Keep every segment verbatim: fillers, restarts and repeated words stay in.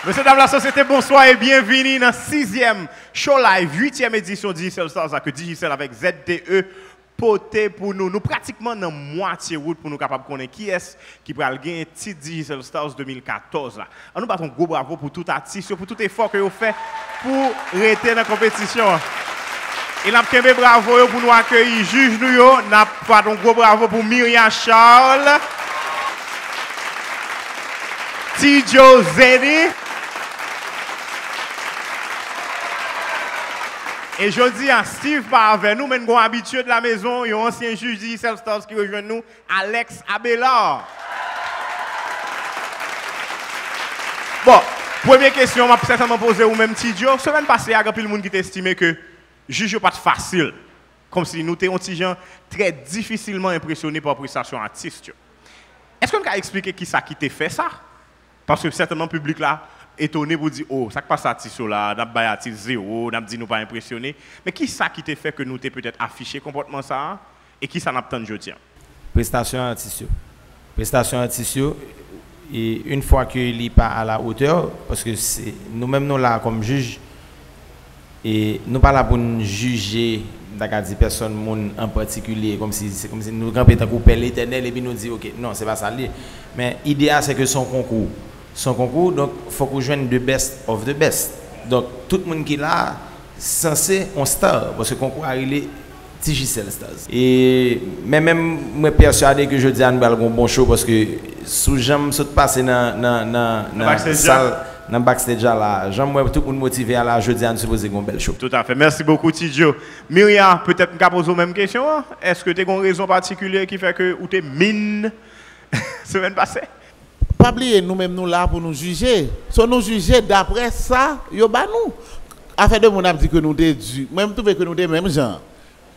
Mesye dam, lasosyete, bonswa e byenvini nan sizyèm show live, uityèm edisyon Digicel Stars la ke Digicel avèk Z T E pote pou nou. Nou pratikman nan mwatye wout pou nou kapab konnen kiyès ki pral genyen tit Digicel Stars de mil katòz la. Ann nou bat yon gwo bravo pou tout atis yo, pou tout efò ke yo fè pou rete nan konpetisyon an. E n ap kenbe bravo yo pou nou akeyi jij nou yo. N ap bat yon gwo bravo pou Miria Charles, Ti Joe Zeni. E jodi a, Steve pa avè nou, men n gon abitye de la maison, yon ansyen jij Digicel Stars ki rejwenn nou, Alex Abelard. Bon, premye kesyon m ap sètènman poze ou menm, Ti Joe. Semèn pase a, gen anpil moun ki te estime ke jij yo pa t fasil. Kòmsi nou te yon ti jan trè difisilman enpresyone pa prestasyon atis yo. Èske n ka eksplike kisa ki te fè sa? Paske sètènman piblik la etone pou di, "O, sa k pase atis yo la, n ap bay atis zewo, n ap di nou pa enpresyone." Men kisa ki te fè ke nou te petèt afiche konpòtman sa a? E kisa n ap tann jodi a? Prestasyon atis yo. Prestasyon atis yo, e yon fwa ke li pa a la otè, paske se, nou menm nou la kòm jij, e nou pa la pou n jije, m ta ka di, pèsòn moun an patikilye, kòmsi, se kòmsi nou kanpe tankou Pè Letènèl, epi nou di, "Oke, non, se pa sa l ye." Men ide a, se ke se yon konkou. Se yon konkou, donk, fòk ou jwenn the best of the best. Donk, tout moun ki la a, sanse yon star, paske konkou a rele Digicel Stars. E, men menm mwen pèswade ke jodi a nou pral gon bon show, paske sou jan m sot pase nan, nan, nan, nan sal, nan backstage a la, jan m wè tout moun motive a la, jodi a nou sipoze gon bèl show. Tout à fait. Merci beaucoup, Ti Joe. Miria, petèt m ka poze w menm kesyon an. Èske te gon rezon patikilye ki fè ke ou te min semèn pase? Pa bliye, nou menm nou la pou nou jije. So nou jije daprè sa yo ba nou. Afè de moun ap di ke nou te di. Mwen, m twouve ke nou te menm jan.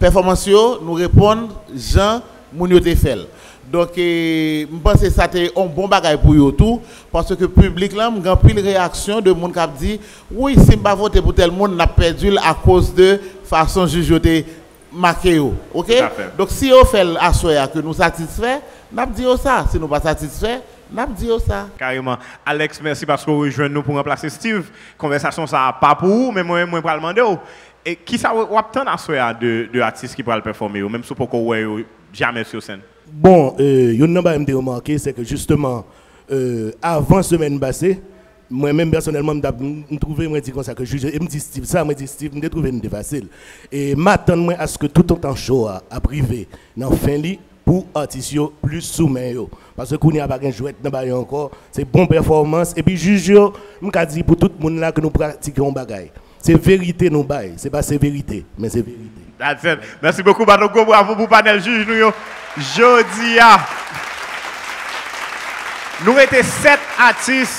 Pèfòmans yo, nou reponn jan moun yo te fè l. Donk, e, m panse sa te yon bon bagay pou yo tou, paske piblik lan, m gen anpil reyaksyon de moun k ap di, "Wi, si m pa vote pou tèl moun, n ap pèdi l akoz de fason jij yo te make yo." Oke? Tout à fait. Donk, si yo fè l aswè a ke nou satisfè, n ap di yo sa. Si nou pa satisfè, n ap di yo sa. Kareman. Alex, mèsi paske w rejwenn nou pou ranplase Steve. Konvèsasyon sa a pa pou ou, men mwen, mwen pral mande w, e kisa w, w ap tann aswè a de, de atis ki pral pèfòme yo, menm si w poko wè yo jamè sou sèn? Bon, e, youn nan bagay m te remake, se ke jisteman, e, avan semèn pase, mwen menm pèsonèlman, m t ap, m, m twouve, mwen di konsa ke jij, e m di Steve sa, mwen di, "Steve, m te twouve n te fasil." E m atann mwen aske toutotan show a ap rive nan fen li, pou atis yo plis sou men yo. Paske kounye a pa gen jwèt nan bagay yo ankò, se bon pèfòmans. Epi jij yo, m ka di pou tout moun la ke nou pratike yon bagay. Se verite nou bay, se pa severite, men se verite. That's it. Mèsi bokou, bat yon gwo bravo pou panèl jij nou yo. Jodi a, nou rete sèt atis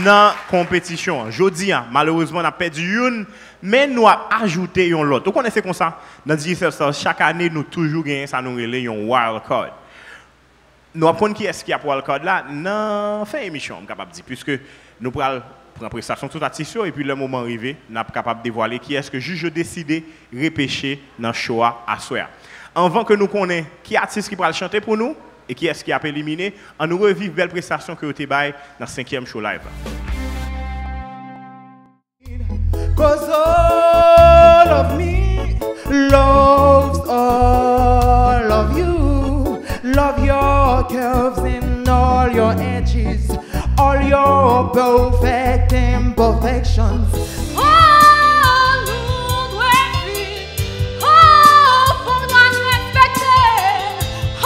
nan konpetisyon an. Jodi a, malerezman, n ap pèdi youn, men nou ap ajoute yon lòt. Ou konnen se konsa, nan Digicel Stars, chak ane, nou toujou genyen sa nou rele yon wild card. Nou ap konn kiyès ki ap wild card la nan fen emisyon an, m kapab di, piske nou pral pran prestasyon tout atis yo, epi lè moman rive, n ap kapab devwale kiyès ke jij yo deside repeche nan show a aswè a. Anvan ke nou konnen ki atis ki pral chante pou nou, e kiyès ki ap elimine, ann nou reviv bèl prestasyon ke yo te bay nan senkyèm show live la. 'Cause all of me loves all of you. Love your curves and all your edges, all your perfect imperfections. Oh, nou dwe fi. Oh, fò n dwe respekte.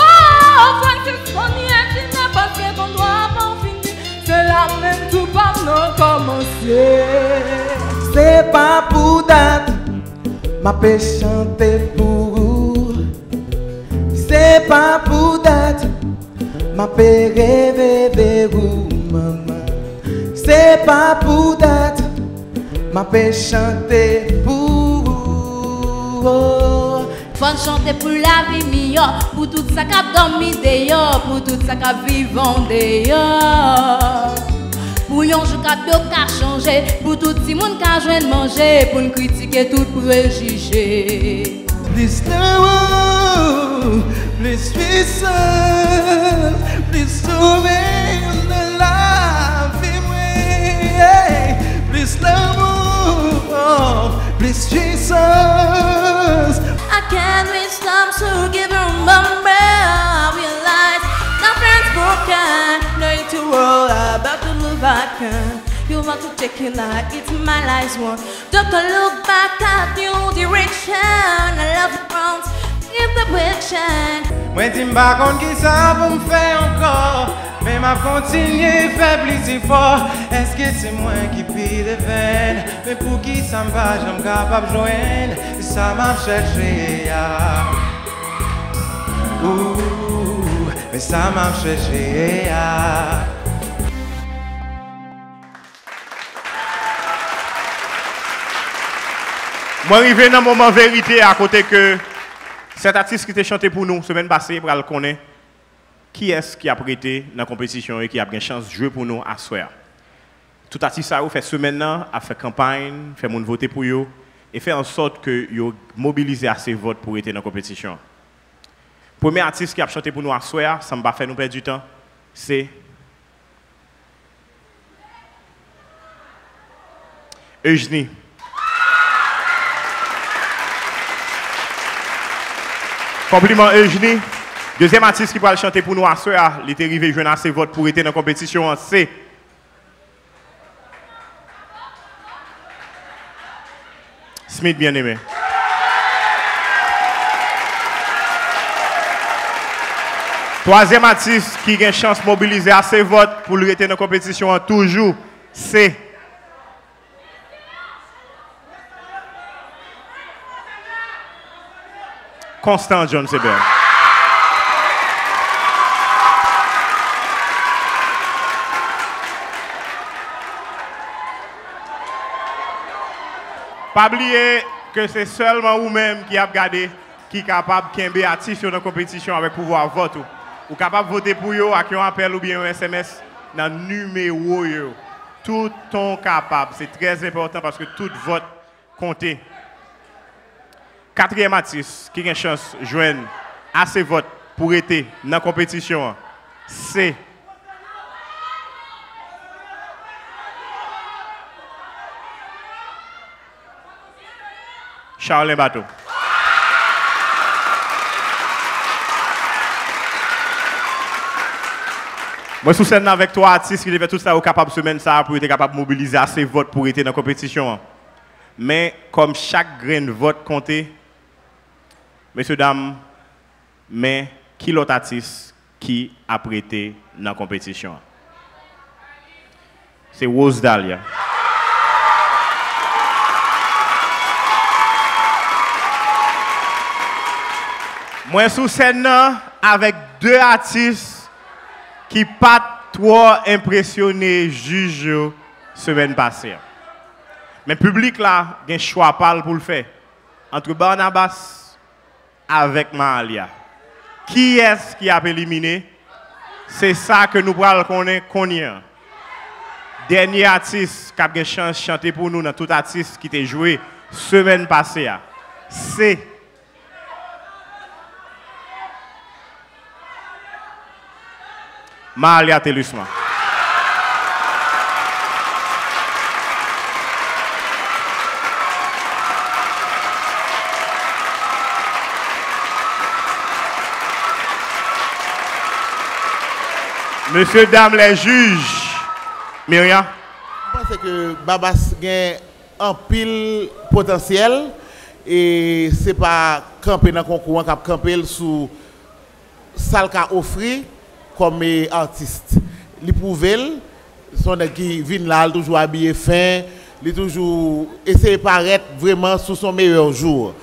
Oh, fò n sispann yetine paske konn dwa pa fini. Se la menm tou pa m nan kòmanse. Se pa pou dat m ape chante pou ou. Se pa pou dat m ape reve de ou, manman. Se pa pou dat m ape chante pou ou. Fò n chante pou lavi miyò, pou tout sa k ap dòmi deyò, pou tout sa k ap vivan deyò. Pou yon jou k ap yo ka chanje, pou tout timoun ka jwenn manje, pou n kritike tout prejije. Plis lanmou, plis pwisans, plis souri nan lavi mwen. To give her my I realize nothing's broken. No need to worry about the love I can. You want to take it like it's my life's work. Don't look back at new direction. I love the grounds in the direction. Mwen di m pa konn kisa pou m fè ankò, men m ap kontinye fè plis efò. Èske se mwen ki pi devèn? Men poukisa m pa janm kapab jwenn sa m ap chèche a? Ooh, men sa m ap chèche a. Mwen rive nan moman verite a, kote ke sèt atis ki te chante pou nou semèn pase pral konnen kiyès ki ap rete nan konpetisyon e ki ap gen chans jwe pou nou aswè a. Tout atis sa yo fè semèn nan ap fè kanpay, fè moun vote pou yo, e fè an sòt ke yo mobilize ase vòt pou rete nan konpetisyon an. Premye atis ki ap chante pou nou aswè a, san m pa fè nou pèdi tan, se Eugenie. Konpliman, Eugenie. Dezyèm atis ki pral chante pou nou aswè a, li te rive jwenn ase vòt pou rete nan konpetisyon an, se Smith Bien-Aimé. Twazyèm atis ki gen chans mobilize ase vòt pou l rete nan konpetisyon an toujou, se Constant John Sebert. Pa bliye ke se sèlman ou menm ki ap gade ki kapab kenbe atis yo nan konpetisyon avèk pouvwa vòt ou. Ou kapab vote pou yo ak yon apèl oubyen yon S M S nan nimewo yo. Tout ton kapab. Se trè enpòtan paske tout vòt konte. Katriyèm atis ki gen chans jwenn ase vòt pou rete nan konpetisyon an, se Charlin Bato. Mwen sou sèn nan avèk twa atis ki te fè tout sa yo kapab semèn sa a pou yo te kapab mobilize ase vòt pou rete nan konpetisyon an. Men, kòm chak grenn vòt konte, mesye dam, men ki lòt atis ki ap rete nan konpetisyon an? Se Rose Dahlia. Mwen sou sèn nan avèk de atis ki pa t twò enpresyone jij yo semèn pase a. Men piblik la gen chwa pa l pou l fè ant Barnabas avèk Mahalia. Kiyès ki ap elimine? Se sa ke nou pral konnen kounye a. Dènye atis k ap gen chans chante pou nou nan tout atis ki te jwe semèn pase a, se Mahalia Thelusma. Mesye dam lè jij, Myriam. M panse ke Babas gen anpil potansyèl, e se pa kanpe nan konkou an k ap kanpe l sou sa l ka ofri kòm, e, atis. Li pwouve l, se yon nèg ki vin la, li toujou abiye fen, li toujou eseye parèt vrèman sou son meyè jou.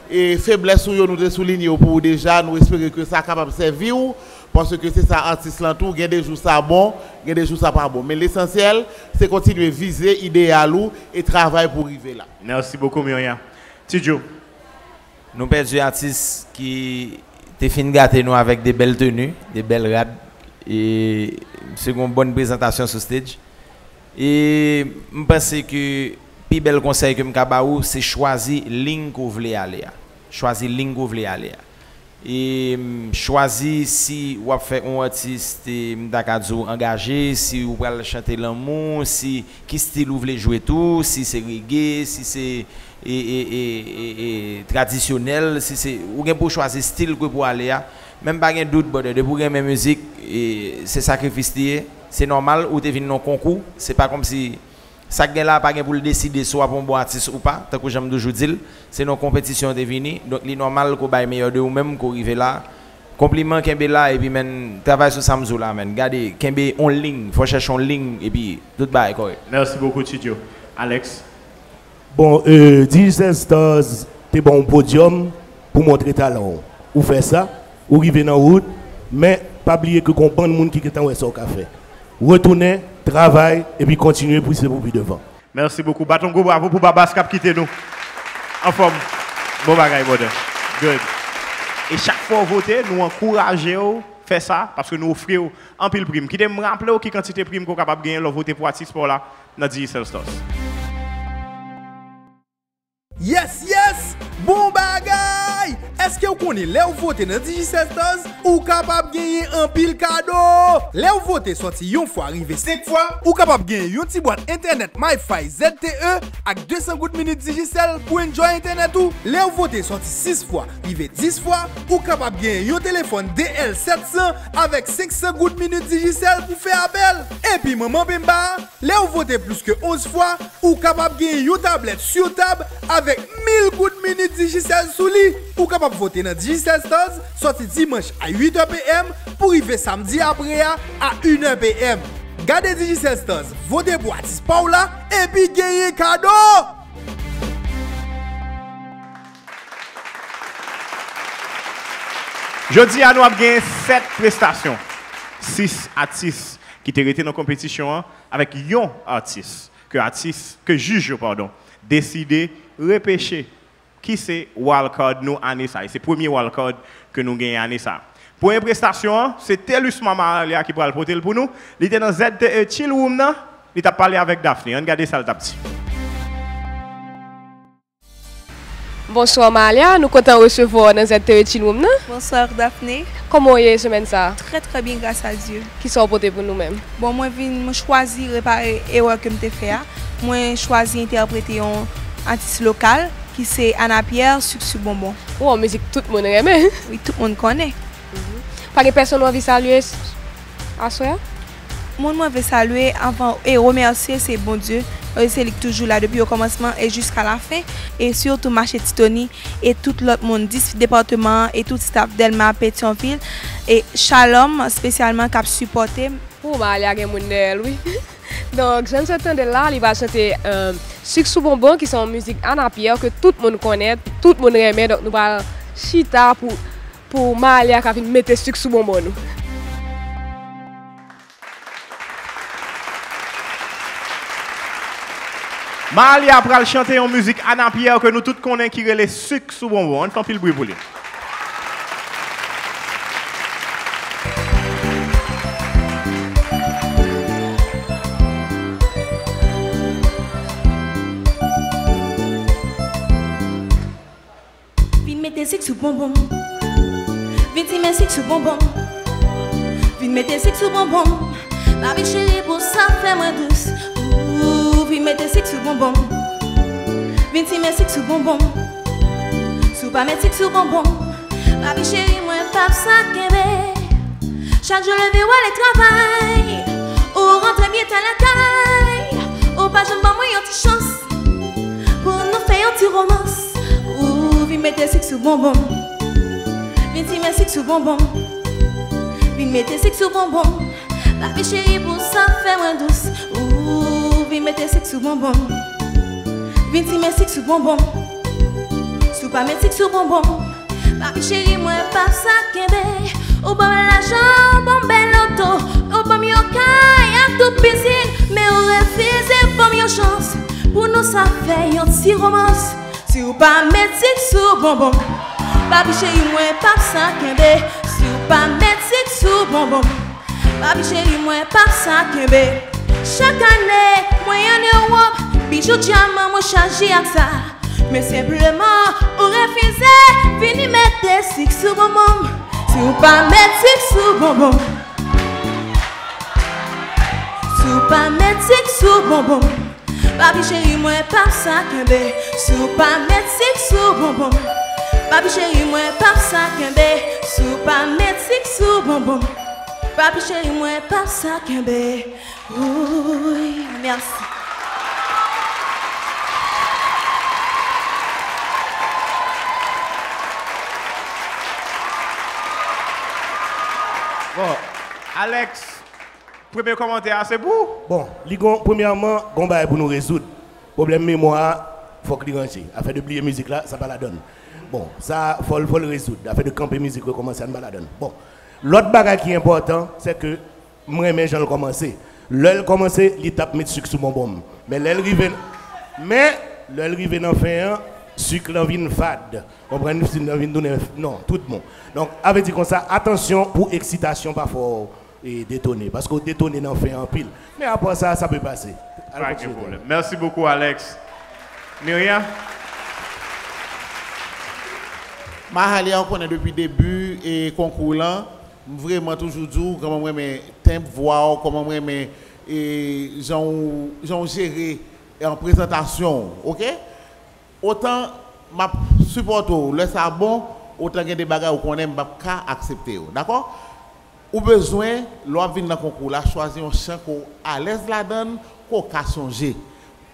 E feblès ou yo, nou te soulinye yo pou ou deja, nou espere ke sa kapab sèvi w, paske se sa atis lan tou, gen de jou sa bon, gen de jou sa pa bon. Men lesansyèl, se kontinye vize ideyal ou e travay pou w rive la. Merci beaucoup, Myriam. Ti Djo. Nou pèdi atis ki te fin gate nou avèk de bèl teni, de bèl rad. E se yon bòn prezantasyon sou stage. E m panse ke pi bèl konsèy ke m ka ba ou, se chwazi liy ke w vle ale a. Chwazi liy ke w vle ale a. E, m, chwazi si w ap fè yon atis, e, m ta ka di w angaje, si w pral chante lanmou, si ki stil ou vle jwe tou, si se rege, si se, e, e, e, e, e, tradisyonèl, si se, ou gen pou w chwazi stil ke pou w ale a. Men m pa gen dout, brother, depi w renmen mizik, e, se sakrifis li ye. Se nòmal, ou te vin nan konkou, se pa kòmsi Sa k gen la pa gen pou l deside si w ap yon bon atis ou pa, tankou jan m toujou di l, se nan yon konpetisyon w te vini, donk li nòmal ke w bay meyè de ou menm, ke w rive la. Konpliman, kenbe la, epi, menn, travay sou sa m di w la, menn. Gade, kenbe yon liy, fò chèche yon liy, epi tout bagay kòrèk. Merci beaucoup, Tidjo. Alex? Bon, euh, Digicel Stars te ba w yon podyòm pou montre talan w. Ou fè sa, ou rive nan wout, men pa bliye ke gon bann moun ki gentan wè sa w ka fè. Retounen, travay, epi kontinye pouse pou pi devan. Merci beaucoup. Bat yon gwo bravo pou Babas k ap kite nou. Anfòm. Bon bagay, brother. Good. E chak fwa w vote, nou ankouraje w fè sa, paske nou ofri w anpil prim. Kite m raple w ki kantite prim ke w kapab genyen lè w vote pou atis pa w la nan Digicel Stars. Yes, yes! Bon bagay! Èske w konnen lè w vote nan Digicel Stars, ou kapab genyen anpil kado? Lè w vote sòti yon fwa rive senk fwa, ou kapab genyen yon ti bwat entènèt MyFi Z T E ak de san goud minit Digicel pou enjoy entènèt ou. Lè w vote sòti sis fwa rive dis fwa, ou kapab genyen yon telefòn D L sèt san avèk senk san goud minit Digicel pou fè apèl. Epi manman penba, lè w vote plis ke onz fwa, ou kapab genyen yon tablèt sou tab avèk mil goud minit Digicel sou li. Ou kapab vote nan Digicel Stars sòti dimanch a uit è P M pou rive samdi apre a a inè P M. Gade Digicel Stars, vote pou atis pa w la, epi genyen kado! Jodi a, nou ap gen sèt prestasyon, sis atis ki te rete nan konpetisyon an, avèk yon atis ke atis, ke jij yo, padon, deside repeche, ki se wildcard nou ane sa. E se premye wildcard ke nou genyen ane sa. Premye prestasyon an, se Telusma Mahalia ki pral pote l pou nou. Li te nan Z T E Chill Room nan, li t ap pale avèk Daphne. Ann gade sa l t ap di. Bonswa Mahalia, nou kontan resevwa w nan Z T E Chill Room nan. Bonsoir Daphne. Kòman w ye semèn sa a? Très, très bien, grâce à Dieu. Kisa w pote pou nou menm? Bon, mwen vin, mwen chwazi repare erè ke m te fè a. Mwen chwazi entèprete yon atis lokal ki se Ana Pierre, Sik sou Bonbon. Wow, mizik tout moun renmen. Wi, tout moun konnen. Mhm. Pa gen pèsonn w anvi salye s-, aswè a? Moun mwen vle salye anvan e remèsye se Bondye, paske se li k toujou la depi okòmansman e jiska lafen, e sitou Mache Titoni e tout lòt moun, dis depatman an e tout staff Dèlma, Petyonvil, e Shalom espesyalman k ap sipòte m. Pou Mahalia gen moun dèyè l, wi. Donk, jan n sot tande l la, li pral chante, euh, Sik sou Bonbon, ki se yon mizik Ana Pierre ke tout moun konnen, tout moun renmen. Donk, nou pral chita pou, pou Mahalia ka vin mete sik sou bonbon nou. Mahalia pral chante yon mizik Ana Pierre ke nou tout konnen ki rele Sik sou Bonbon. Ann fè anpil bri pou li. Vin mete sik sou bonbon m. Vin simen sik sou bonbon m. Vin mete sik sou bonbon m. Papi cheri, pou sa fè mwen dous. Ou vin mete sik sou bonbon m. Vin simen sik sou bonbon m. Si w pa met sik sou bonbon m, papi cheri, mwen p ap sa kenbe. Chak jou leve w ale travay, ou rantre byen ta lakay, ou pa janm ban mwen yon ti chans pou nou fè yon ti romans. Ou vin mete sik sou bonbon m. Vin simen sik sou bonbon m. Vin mete sik sou bonbon m. Papi cheri, pou sa fè mwen dous. Ou vin mete sik sou bonbon m. Vin simen sik sou bonbon m. Si w pa met sik sou bonbon m, papi cheri, mwen p ap sa kenbe. Ou ban m lajan, ou ban m bèl oto, ou ban m yon kay ak tout pizin, men ou refize ban m yon chans pou nou sa fè yon ti romans. Si w pa met sik sou bonbon m, papi cheri, mwen p ap sa kenbe. Si w pa met sik sou bonbon m, papi cheri, mwen p ap sa kenbe. Chak ane, mwen ann Ewòp, bijou dyaman mwen chaje ak sa. Men senpleman, ou Refize, vini mete sik sou bonbon m. Si w pa met sik sou bonbon m. Si w pa met sik sou bonbon m. Papi cheri mwen p ap sa kenbe. Si w pa met sik sou bonbon m. Papi cheri mwen p ap sa kenbe. Si w pa met sik sou bonbon m. Papi cheri mwen p ap sa kenbe. Wouy, mèsi. Bon, Alex, premye kòmantè a se pou ou? Bon, li gon, premyèman, gon bagay pou nou rezoud. Pwoblèm memwa a, fòk li ranje. Afè de bliye mizik la, sa pa ladann. Bon, sa, fò l, fò l rezoud. Afè de kanpe mizik, rekòmanse, sa n pa ladann. Bon, lòt bagay ki enpòtan, se ke m renmen jan l kòmanse. Lè l kòmanse, li t ap met sik sou bonbon m. Men lè l rive, men lè l rive nan fen an, sik lan vin fad. Konprann? Sik lan vin tounen, non, tout bon. Donk, sa vle di konsa, atansyon pou eksitasyon pa fè w, e, detone. Paske w detone nan fen an anpil. Men apa sa, sa pe pase. Al kontinye. Pa gen pwoblèm. Mèsi bokou, Alex. Myriam? Mahalia, ou konnen depi debi, e, konkou lan, m vrèman toujou di w kòman m renmen tenb vwa w, kòman m renmen, e, jan w, jan w jere, e, an prezantasyon w, oke? Otan m ap sipòte w, lè sa bon, otan gen de bagay ou konnen m p ap ka aksepte yo, dakò? Ou bezwen, lè w ap vin nan konkou la, chwazi yon chan ke w alèz ladan l, ke w ka sonje.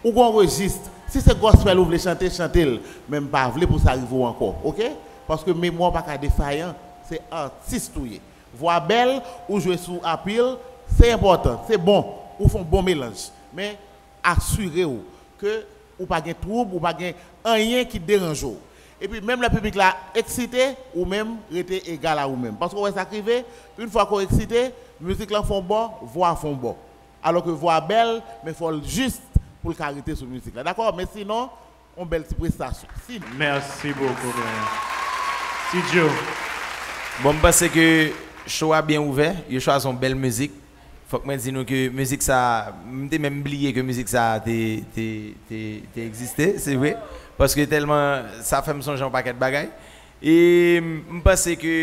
Ou gen yon rejis. Si se gospel ou vle chante, chante l. Men m pa vle pou sa rive w ankò, oke? Paske memwa w pa ka defayan. Se atis ou ye. Vwa bèl, ou jwe sou apil, se enpòtan, se bon. Ou fè yon bon melanj. Men asire w ke ou pa gen twoub, ou pa gen anyen ki deranje w. Epi menm lè piblik la eksite, ou menm rete egal a ou menm. Paske w wè sa k rive, yon fwa ke w eksite, mizik lan fè yon bò, vwa a fè yon bò. Alò ke vwa a bèl, men fò l jis pou l ka rete sou mizik la. Dakò? Men sinon, yon bèl ti prestasyon. Sinon. Mèsi bokou, Brian. Ti Joe. Bon, m panse ke show a byen ouvè. Yo chwazi yon bèl mizik. Fòk mwen di nou ke mizik sa, m te menm bliye ke mizik sa te, te, te, te egziste, se vre. Paske tèlman sa fè m sonje yon pakèt bagay. E m panse ke,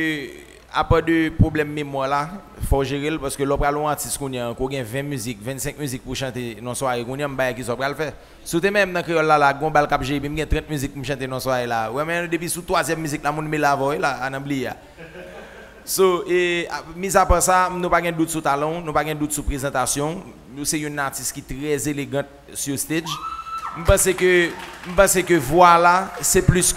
apa de pwoblèm memwa la, fò w jere l, paske lè w pral yon atis kounye a, ke w gen ven mizik, vennsenk mizik pou w chante nan sware kounye a, m bagay kisa w pral fè. Si w te menm nan kreyòl la, la, gon bal k ap jeye, epi m gen trant mizik pou m chante nan sware la. Wè, men depi sou twazyèm mizik la, moun mele avè w, wi, la, a nan bliye a. So, e, a, mizapa sa, nou pa gen dout sou talan w, nou pa gen dout sou prezantasyon w. Ou se youn nan atis ki trè elegant sur stage. M panse ke, m panse ke vwa la, se plis,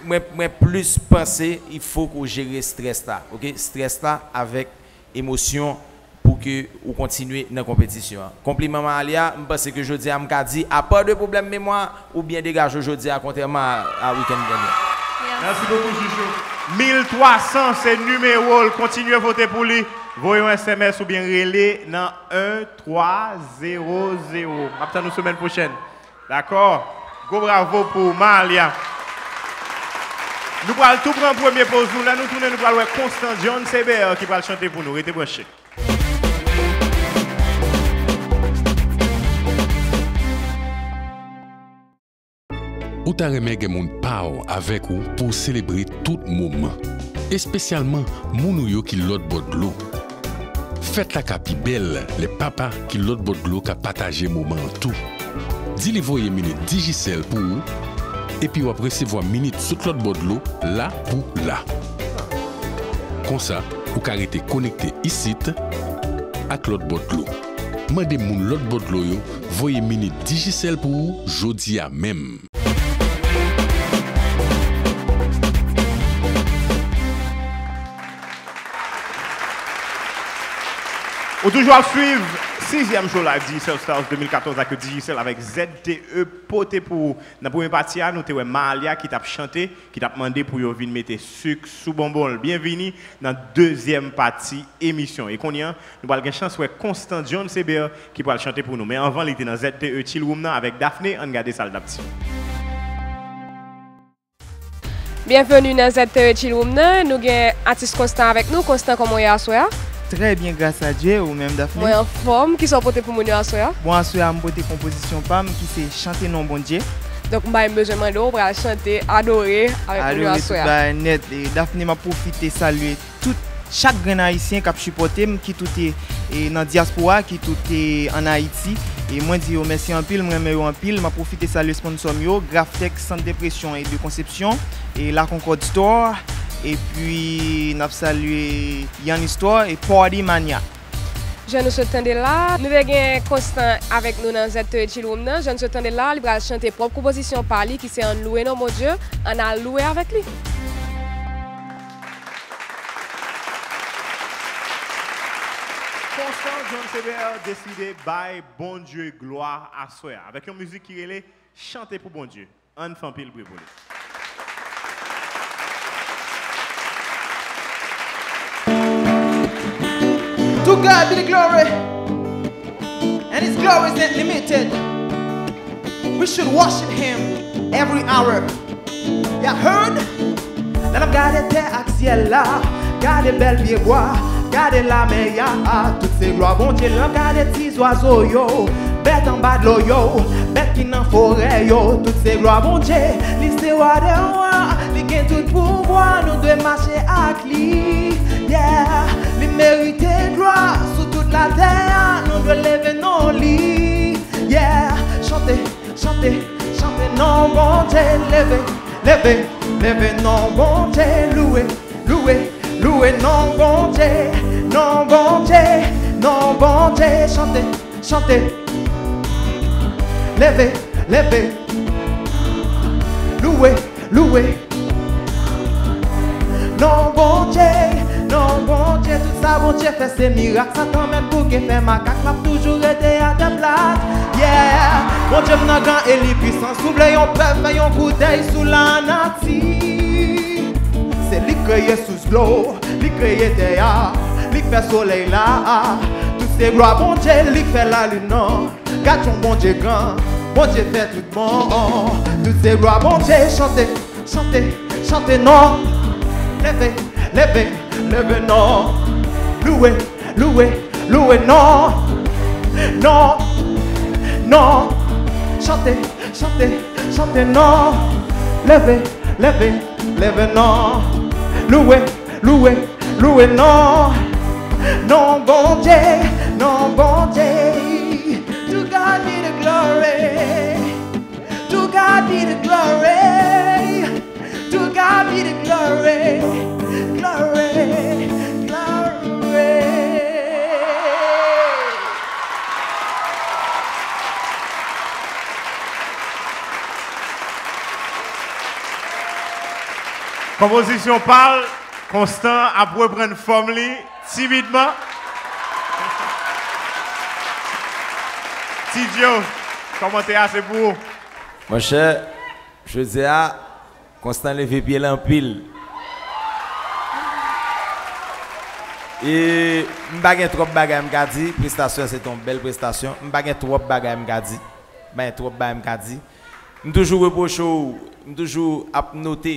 mwen, mwen plis panse, il fo ke w jere strès la, oke? Strès la avèk emosyon pou ke ou kontinye nan konpetisyon an. Konpliman Mahalia, m panse ke jodi a m ka di, apa de pwoblèm memwa, ou byen degaje w jodi a, kontrèman a, a wikenn dènye. Mèsi bokou, Joujou. Mil twa san, se nimewo l. Kontinye vote pou li. Voye yon S M S oubyen rele nan en twa zewo zewo. M ap tann nou semèn pwochèn. Dakò? Gwo bravo pou Mahalia. Nou pral tou pran premye poz nou. Lè nou tounen, nou pral wè Constant John Seber ki pral chante pou nou. Rete branche. Ou ta renmen gen moun pa w avèk ou pou w selebre tout moman, espesyalman moun ou yo ki lòt bò dlo. Fèt la ka pi bèl lè papa ki lòt bò dlo ka pataje moman an tou. Di li voye minit Digicel pou ou, epi w ap resevwa minit sot lòt bò dlo la pou la. Konsa, ou ka rete konekte isit ak lòt bò dlo. Mande moun lòt bò dlo yo voye minit Digicel pou ou jodi a menm. Ou toujou ap swiv sizyèm show live Digicel Stars de mil katòz ak Digicel avèk Z T E pote pou ou. Nan premye pati a, nou te wè Mahalia ki t ap chante, ki t ap mande pou yo vin mete sik sou bonbon l. Byenvini nan dezyèm pati emisyon. E kounye a, nou pral gen chans wè Constant John Seber ki pral chante pou nou. Men anvan, li te nan Z T E Chill Room nan avèk Daphné. Ann gade sa l t ap di. Byenveni nan Z T E Chill Room nan. Nou gen atis Constant avèk nou. Constant, kòman w ye aswè a? Trè byen, gras a Dye. Ou menm, Daphné? Mwen anfòm. Kisa w pote pou moun yo aswè a? Bon, aswè a, m pote konpozisyon pa m ki se Chante Non Bondye. Donk, m pa menm bezwen mande w, w pral chante, adore avèk nou aswè a. Adore tout bagay nèt. E Daphné, m ap pwofite salye tout, chak grenn Ayisyen k ap sipòte m, kit ou te, e, nan dyaspora, kit ou te ann Ayiti. E mwen di yo mèsi anpil, m renmen yo anpil. M ap pwofite salye sponsò m yo, Graftech, Sant d'Impression et de Conception, e La Concorde Store, epi n ap salye Yanni Store e Party Mania. Jan nou sot tande la, nou te gen Constant avèk nou nan Z T E Chill Room nan. Jan nou sot tande la, li pral chante pwòp konpozisyon pa li ki se Ann Louwe Non Bondye. Ann al louwe avèk li. Constant John Sebert deside bay Bondye glwa aswè a avèk yon mizik ki rele Chante pou Bondye. Ann fè anpil bri pou li. To God be the glory, and His glory is unlimited. We should worship Him every hour. Y'all heard? Lè n ap gade tè ak syèl la, gade bèl pyebwa, gade lamè a, tout se glwa Bondye. Lè n ap gade ti zwazo yo, bèt anba dlo yo, bèt ki nan forè yo, tout se glwa Bondye. Li se wa dè wa, li gen tout pouvwa, nou dwe mache ak li. Yeah, li merite glwa sou tout latè a, nou dwe leve non li. Yeah, chante, chante, chante non Bondye, leve, leve, leve non Bondye, louwe, louwe, louwe non Bondye, non Bondye, non Bondye, chante, chante, leve, leve, louwe, louwe. Non Bondye, non Bondye, tout sa Bondye fè se mirak. Satan mèt bouke fè makak, l ap toujou rete atè plat. Yeah, Bondye m nan gran e li pwisan, souble yon pèp, fè yon koudèy sou lanati. Se li k kreye sous dlo, li k kreye tè a, li k fè solèy la. Tout se glwa Bondye, li k fè lalin nan. Gad jan Bondye gran, Bondye fè tout bon. Tout se glwa Bondye, chante, chante, chante non. Leve, leve, leve non. Louwe, louwe, louwe non. Non, non. Chante, chante, chante non. Leve, leve, leve non. Louwe, louwe, louwe non. Non Bondye, non Bondye. To God be the glory. To God be the glory. To God be the glory. Glory, glory. Konpozisyon pa l, Constant ap reprann fòm li timidman. Ti Joe, kòmantè a se pou ou. Monchè, jodi a, Constant leve pye l anpil. E m pa gen twòp bagay m ka di, prestasyon an se te yon bèl prestasyon. M pa gen twòp bagay m ka di. M pa gen twòp bagay m ka di. M toujou repwoche w, m toujou ap note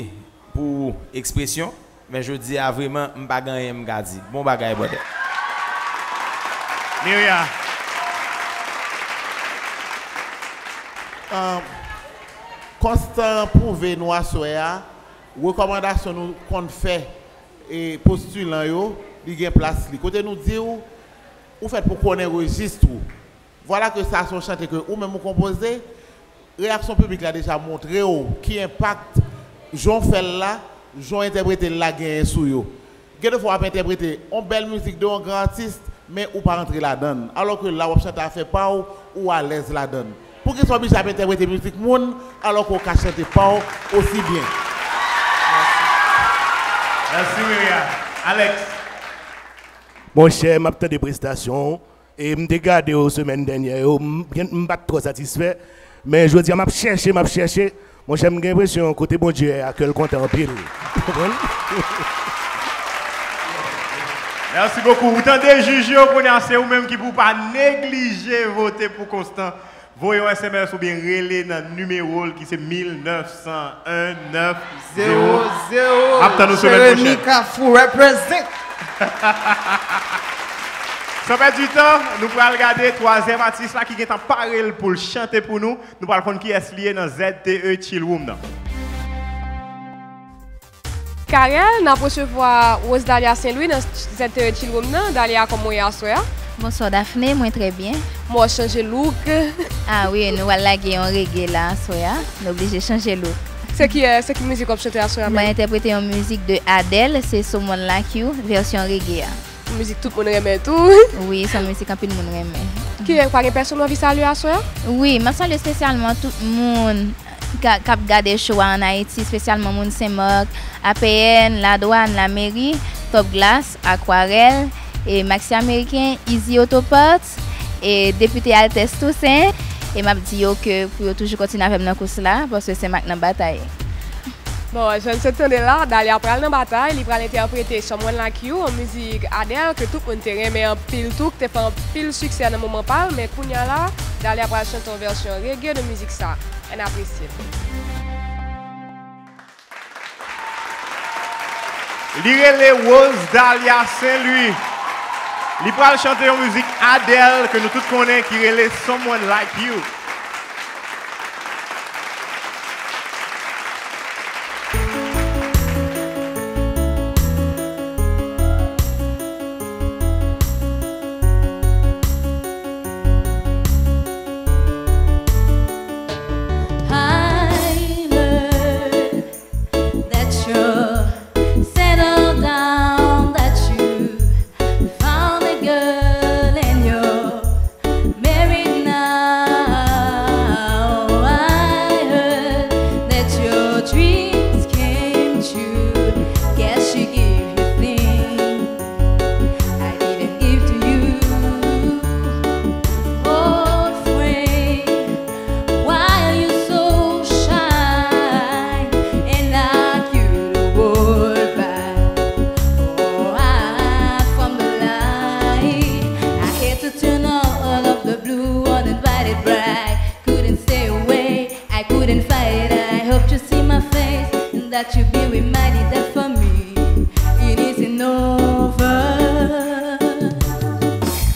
pou ekspresyon, men jodi a vrèman m pa gen anyen m ka di. Bon bagay, brother. Miria. Ahn, Constant pwouve nou aswè a, rekòmandasyon nou konn fè, e postilan yo, li gen plas li. Kote nou di w, ou fèt pou konnen rejis ou. Vwala ke sa se yon chante ke ou menm ou konpoze, reyaksyon piblik la deja montre w ki enpak jan w fè l la, jan w entèprete l la genyen sou yo. Gen de fwa w ap entèprete yon bèl mizik de yon gran atis, men ou pa rantre ladan l. Alò ke la w ap chante afè pa w, ou alèz ladan l. Poukisa w oblije ap entèprete mizik moun, alò ke w ka chante pa w osi byen? Mèsi, Miria. Alex. Monchè, m ap tande prestasyon w. E m te gade yo semèn dènyè yo, m, m pa t twò satisfè. Men jodi a, m ap chèche, m ap chèche. Monchè, m gen enpresyon kote Bondye ye a, kè l kontan anpil. Ou konprann? Merci beaucoup. Ou tande jij yo, kounye a se ou menm ki pou pa neglije vote pou Constant. Voye yon S M S oubyen rele nan nimewo l ki se mil nèf san en nèf zewo zewo. M ap tann ou semèn pwochèn. Jeremy Kafou represent. San pèdi tan, nou pral gade twazyèm atis la ki gentan pare l pou l chante pou nou. Nou pral konn kiyès li ye nan Z T E Chill Room nan. Carel, n ap resevwa Rose Dalia Saint Louis nan Z T E Chill Room nan. Dalia, kòman w ye aswè a? Bonswa Daphné, mwen trè byen. Mwen wè w chanje look. Ah wi, nou pral lage yon reggae la aswè a. Nou oblije chanje look. Se ki, eh, se ki mizik w ap chante aswè a menm? Mwen entèprete yon mizik de Adele, se Someone Like You, vèsyon reggae a. Mizik tout moun renmen tou. Wi, se yon mizik anpil moun renmen. Ki, pa gen pèsonn w anvi salye aswè a? Wi, m ap salye espesyalman tout moun ka, k ap gade show a ann Ayiti, espesyalman moun Senmak, A P N, Ladwàn, Lameri, Top Glass, Aquarelle, e Maxi Ameriken, Easy Auto Parts, e Depite Altès Toussaint. E m ap di yo ke pou yo toujou kontinye avè m nan kous la, paske Senmak nan batay. Bon, jan n sot tande la, Dalia pral nan batay, li pral entèprete Someone Like You, yon mizik Adele ke tout moun te renmen anpil tou, ki te fè anpil siksè nan moman pa l, men kounye a la, Dalia pral chante yon vèsyon reggae de mizik sa. Ann apresye l. Li rele Rose Dalia Saint Louis. Li pral chante yon mizik Adele ke nou tout konnen ki rele Someone Like You. I learned that you're settled down, that you found a girl and you're married now. I heard that your dreams came true. Guess she gave you things I didn't give to you. Old friend, why are you so shy and like you the word by? Oh, hide from the light. I hate to turn on all of the blue uninvited bright. Couldn't stay away, I couldn't fight it. I hope you see my face and that you be reminded that for me it isn't over.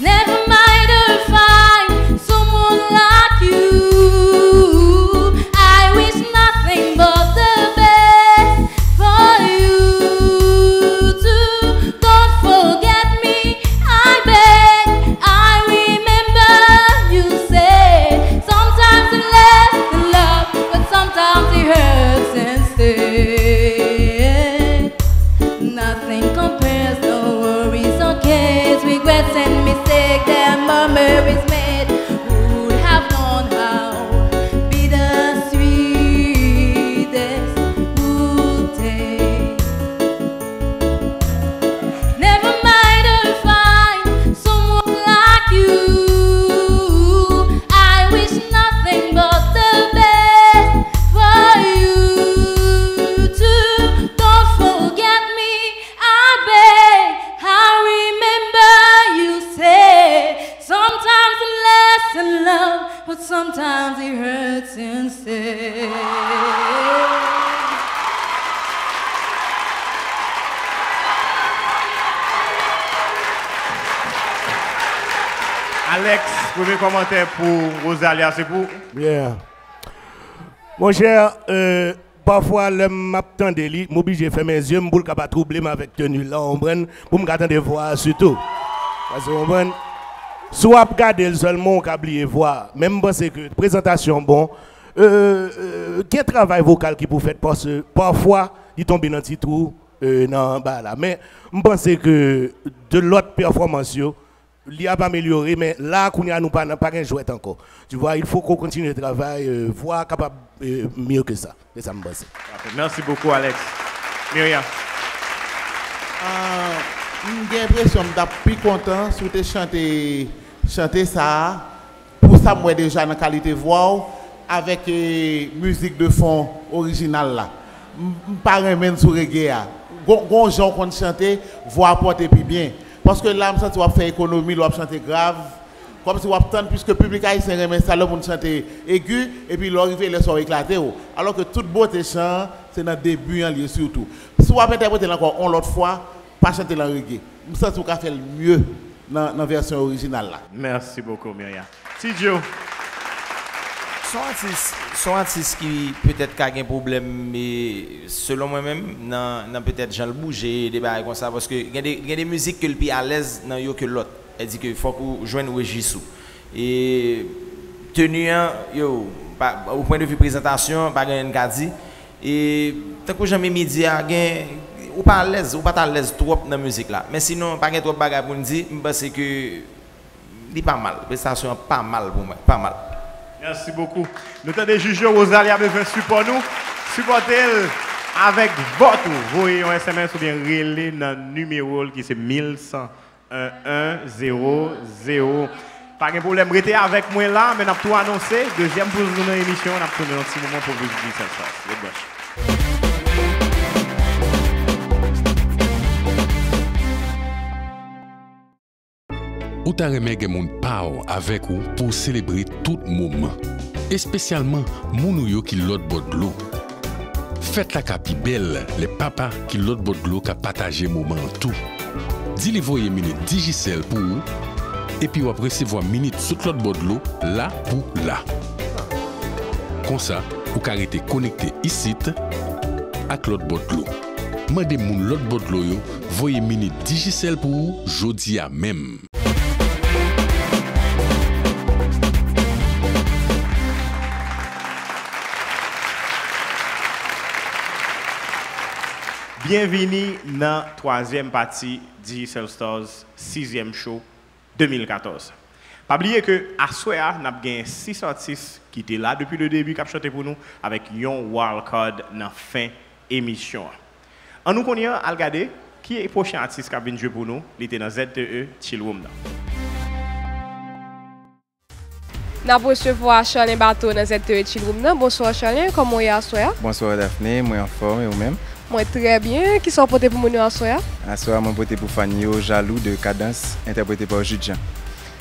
Never mind if I find someone like you. I wish nothing but the best for you too. Don't forget me, I beg. I remember you said sometimes it lasts in love, but sometimes it hurts instead. Nothing compares, no worries or cares, regrets and mistakes that memories made. Who would have known how bittersweet this would taste? Never mind if I find someone like you. I wish nothing but the best for you too. Don't forget me, I beg. I remember you said sometimes it lasts in love, but sometimes it hurts instead. Alex, premye kòmantè pou Rose Dalia, se pou ou. Yeah. Monchè, euh, pafwa, lè m ap tande li, m oblije fèmen zye m pou l ka pa twouble m avèk teni l la, w konprann? Pou m ka tande vwa a sitou. Paske, w konprann? Si w ap gade l sèlman, w ka bliye vwa a. Men m panse ke prezantasyon bon. Euh, euh, gen travay vokal ki pou fèt, paske pafwa, li tonbe nan ti twou, euh, nan anba la. Men, m panse ke de lòt pèfòmans yo, li ap amelyore, men la, kounye a, nou pa nan, pa gen jwèt ankò. Tu vois, il faut qu'on continue de travailler, euh, vwa a kapab, euh, mieux que ça. Se sa m panse. Parfait. Merci beaucoup, Alex. Myriam. Ah, m gen enpresyon m t ap pi kontan si w te chante, chante sa a, pou sa m wè deja nan kalite vwa w, avèk, eh, mizik de fon orijinal la. M, m pa renmen l sou reggae a. Gon, gon jan w konn chante, vwa a pòte pi byen. Paske la, m santi w ap fè ekonomi, lè w ap chante grav. Kòmsi w ap tann, piske piblik ayisyen renmen sa, lè moun chante egi, epi lè w rive, lè sa w eklate w. Alò ke tout bote chan an, se nan debi an l ye sitou. Si w ap entèprete l ankò yon lòt fwa, pa chante l an reggae. M santi w ka fè l mye. nan, nan vèsyon orijinal la. Merci beaucoup, Myriam. Ti Joe. Se yon atis, se yon atis ki petèt ka gen pwoblèm, e, selon mwen menm, nan, nan petèt jan l bouje, de bagay konsa, paske gen de, gen de mizik ke l pi alèz nan yo ke lòt. Sa di ke fòk ou jwenn rejis ou. E teni an, yo, pa, o pwen de vi prezantasyon, pa gen anyen n ka di. E tankou jan Mimi di a, gen, ou pa alèz, ou pa t alèz twòp nan mizik la. Men sinon, pa gen twòp bagay pou n di, m panse ke li pa mal. Prestasyon an pa mal pou mwen, pa mal. Merci beaucoup. Nou tande jij yo, Rosalia bezwen sipò nou. Sipòte l avèk vòt ou. Voye yon S M S oubyen rele nan nimewo l ki se mil san. En, en, zewo, zewo. Pa gen pwoblèm, rete avèk mwen la, men n ap tou anonse dezyèm priz nou nan emisyon an, n ap tounen yon ti moman pou priz Digicel Stars. Ret branche. Ou ta renmen gen moun pa w avèk ou pou w selebre tout moman, espesyalman moun ou yo ki lòt bò dlo. Fèt la ka pi bèl lè papa ki lòt bò dlo ka pataje moman an tou. Di li voye minit Digicel pou ou, epi w ap resevwa minit sot lòt bò dlo la pou la. Konsa, ou ka rete konekte isit ak lòt bò dlo. Mande moun lòt bò dlo yo voye minit Digicel pou ou jodi a menm. Byenvini nan twazyèm pati Digicel Stars sizyèm show de mil katòz. Pa bliye ke aswè a, n ap gen sis atis ki te la depi le debi k ap chante pou nou avèk yon wildcard nan fen emisyon an. Ann nou kounye a al gade ki pwochen atis k ap vin jwe pou nou, li te nan Z T E Chill Room nan. N ap resevwa Charlin Bato nan Z T E Chill Room nan. Bonswa Charlin, kòman w ye aswè a? Bonswa Daphné, mwen anfòm, e ou menm? Mwen trè byen. Kisa w pote pou moun yo aswè a? Aswè a, mwen pote pou fan yo Jaloux de Kadans, entèprete pa Jude Jean.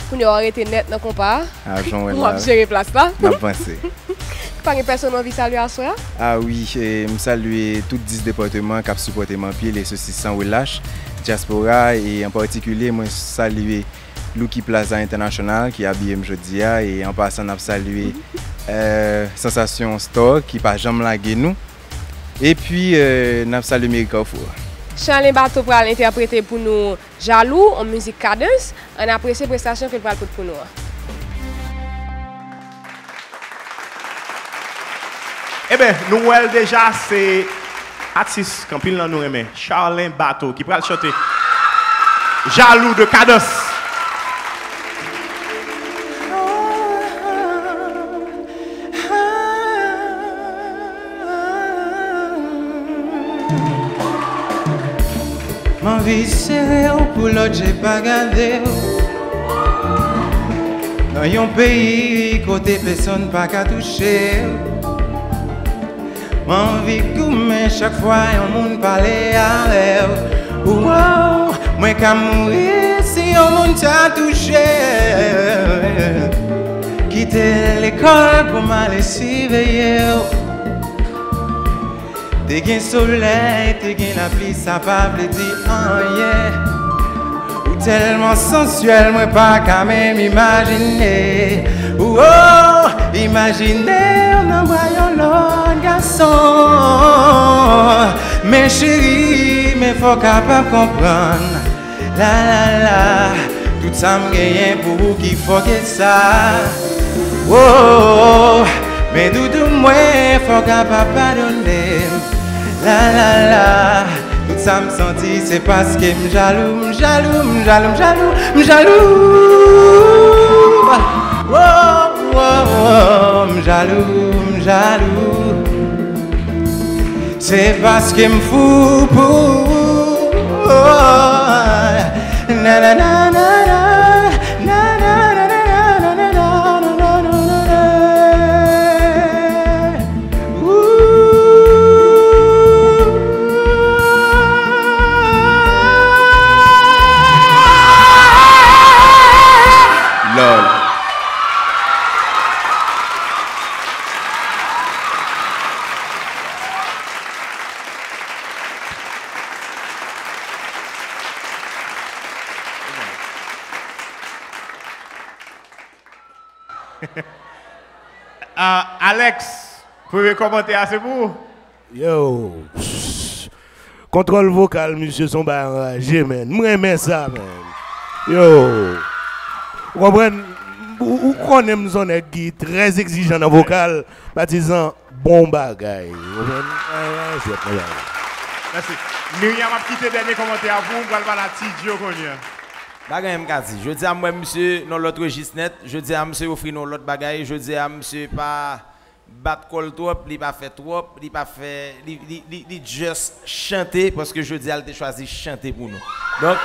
Kounye a w rete nèt nan konpa a. A, jan w wè la. W ap jere plas la. N ap vanse. Pa gen pèsonn w anvi salye aswè a? A wi, e, m salye tout dis depatman k ap sipòte m anpil, e sesi san relach. Dyaspora, e an patikilye, mwen salye Lucky Plaza International ki abiye m jodi a, e an pasan n ap salye, e, Sansasyon Store ki pa janm lage nou. Epi, e, n ap salye Meri Carrefour. Charlin Bato pral entèprete pou nou Jaloux, yon mizik Kadans. Ann apresye prestasyon ke l pral pote pou nou an. Eben, nou wè l deja, se atis k anpil nan nou renmen, Charlin Bato, ki pral chante Jaloux de Kadans. M anvi sere w pou lòt je pa gade w. Nan yon peyi kote pèsonn pa ka touche w. M anvi goumen chak fwa yon moun pale avè w. Wow, mwen ka mouri si yon moun ta touche. Kite lekòl pou m ale siveye w. Te gen solèy, te gen lapli, sa pa vle di anyen. Ou tèlman sansyèl, mwen pa ka menm imajine. Wowo, imajine w nan bra yon lòt gason. Men cheri, men fò w kapab konprann. La la la, tout sa m genyen pou ou ki fò ke sa. Wowo, men doudou mwen, fò w kapab padone m. La la la, tout sa m santi se paske m jalou, m jalou, m jalou, m jalou, m jalou. Wowo, m jalou, m jalou. Se paske m fou pou ou. Na, na, na, na. Ooh. Lòl. Ah, Alex, premye kòmantè a se pou ou. Yo. Kontwòl vokal, misye, se yon bagay anraje, man. M renmen sa, man. Yo. Ou konprann? Ou, ou konnen m se yon nèg ki trè egzijan nan vokal. Patizan, bon bagay. Ou konprann? Ah, jwèt, bon bagay. Mèsi. Myriam ap kite dènye kòmantè a pou ou, m pral pale a Ti Joe kounye a. Bagay m ka di. Jodi a, m wè misye nan lòt rejis nèt. Jodi a, misye ofri nou lòt bagay. Jodi a, misye pa bat kò l twòp, li pa fè twòp, li pa fè, li, li, li, li just chante, paske jodi a, l te chwazi chante pou nou. Donk,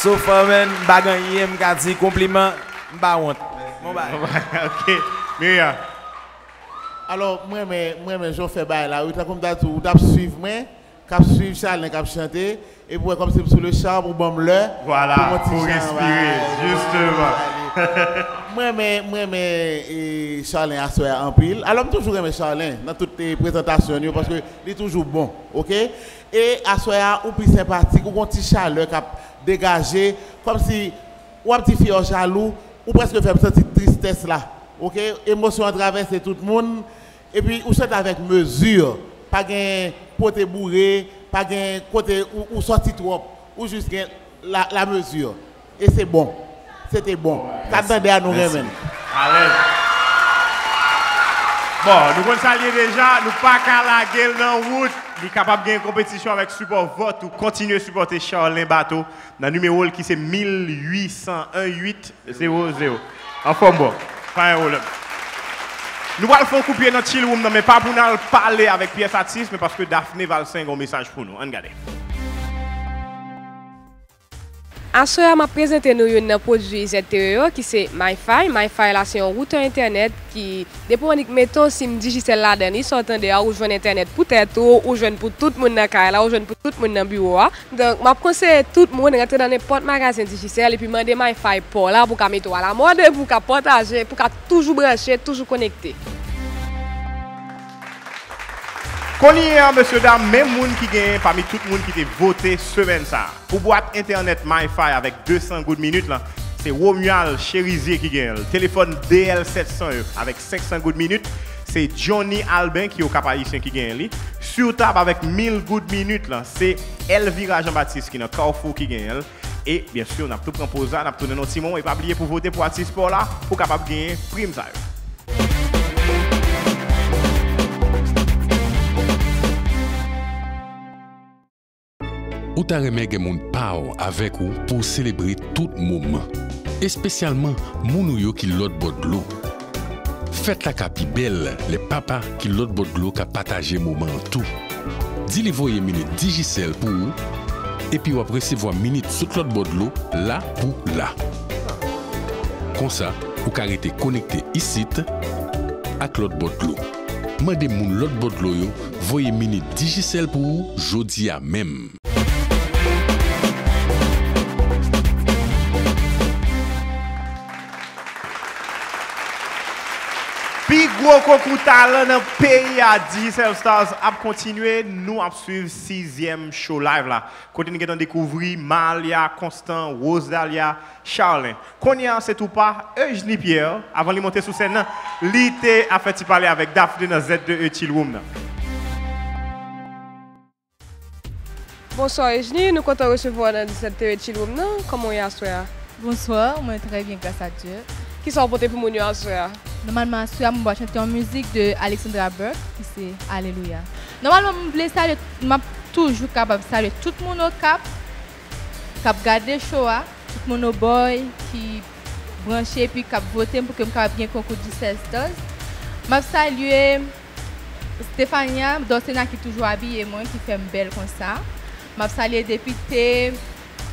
so far, man, m pa gen anyen m ka di, konpliman, m pa wont. Bon bagay. Ok. Myriam. Alò, m renmen, m renmen jan w fè bagay la, wi, tankou m ta di w, ou t ap swiv mwen, k ap swiv Charlin k ap chante, epi w wè kòmsi m sou le charm, ou ban m lè pou mwen ti jan respire, jisteman. M renmen, m renmen, e, Charlin aswè a anpil. Alò, m toujou renmen Charlin nan tout, e, prezantasyon l yo, paske li toujou bon, oke? E aswè a, ou pi senpatik, ou gon ti chalè k ap degaje, kòmsi w ap di fi a w jalou, ou prèske fè m santi tristès la, oke? Emosyon an travèse tout moun, epi ou chante avèk mezi, pa gen pote boure, pa gen kote ou, ou sòti twòp, ou jis gen la, la mezi. E se bon. Se te bon. Sa n tande a nou renmen l. Alèz. Bon, nou konn sa l ye deja, nou pa ka lage l nan wout. Li kapab gen konpetisyon avèk sipò vòt ou kontinye sipòte Charlin Bato nan nimewo l ki se mil uit san en uit zewo zewo. Anfòm, bro. Pa gen pwoblèm. Nou pral fè yon kout pye nan Chill Room nan, men pa pou n al pale avèk pyès atis, men paske Daphné Valcin gen yon mesaj pou nou. Ann gade. Aswè a, m ap prezante nou youn nan pwodui Z T E yo, ki se MiFi. MiFi la, se yon woutè entènèt ki, depi w annik mete yon sim Digicel ladan li, sa w tande a, ou jwenn entènèt pou tèt ou, ou jwenn pou tout moun nan kay la, ou jwenn pou tout moun nan biwo a. Donk, m ap konseye tout moun rantre nan nenpòt magazen Digicel epi mande MiFi pa w la pou w ka mete w alamòd, pou w ka pataje, pou w ka toujou branche, toujou konekte. Kounye a, mesye dam, men moun ki genyen pami tout moun ki te vote semèn sa a. Pou bwat entènèt MiFi avèk de san goud minit lan, se Romuald Cherizier ki genyen l. Telefòn D L sèt san yo avèk senk san goud minit, se Johnny Albin ki Okap Ayisyen ki genyen li. Sur tab avèk mil goud minit lan, se Elvira Jean Baptiste ki nan Carrefour ki genyen l. E, byen si, n ap tou pran poz la, n ap tounen nan yon ti moman. E pa bliye pou vote pou atis pa w la, pou w kapab genyen prim sa yo. Ou ta renmen gen moun pa w avèk ou pou w selebre tout moman, espesyalman moun ou yo ki lòt bò dlo. Fèt la ka pi bèl lè papa ki lòt bò dlo ka pataje moman an tou. Di li voye minit Digicel pou ou, epi w ap resevwa minit sot lòt bò dlo la pou la. Konsa, ou ka rete konekte isit ak lòt bò dlo. Mande moun lòt bò dlo yo voye minit Digicel pou ou jodi a menm. Pi gwo konkou talan nan peyi a, Digicel Stars ap kontinye. Nou ap swiv sizyèm show live la, kote n gentan dekouvri Malia, Constant, Rosedalia, Charlin. Kounye a, se tou pa Eugenie Pierre, avan li monte sou sèn nan, li te ap fè ti pale avèk Daphné nan Z de E Chill Room nan. Bonswa Eugenie, nou kontan resevwa w nan Z T V Chill Room nan. Kòman w ye aswè a? Bonsoir, mwen trè byen, gras a Dye. Kisa w pote pou moun yo aswè a? Nòmalman, aswè a, mwen pral chante yon mizik de Alexandra Burke, ki se Alelouya. Nòmalman, mwen vle salye, m ap toujou kapab salye tout moun Okap k ap gade show a, tout moun Obòy ki branche epi k ap vote m pou ke m kapab gen konkou Digicel Stars. M ap salye Stefania Dorcena ki toujou abiye mwen, ki fè m bèl konsa. M ap salye depite,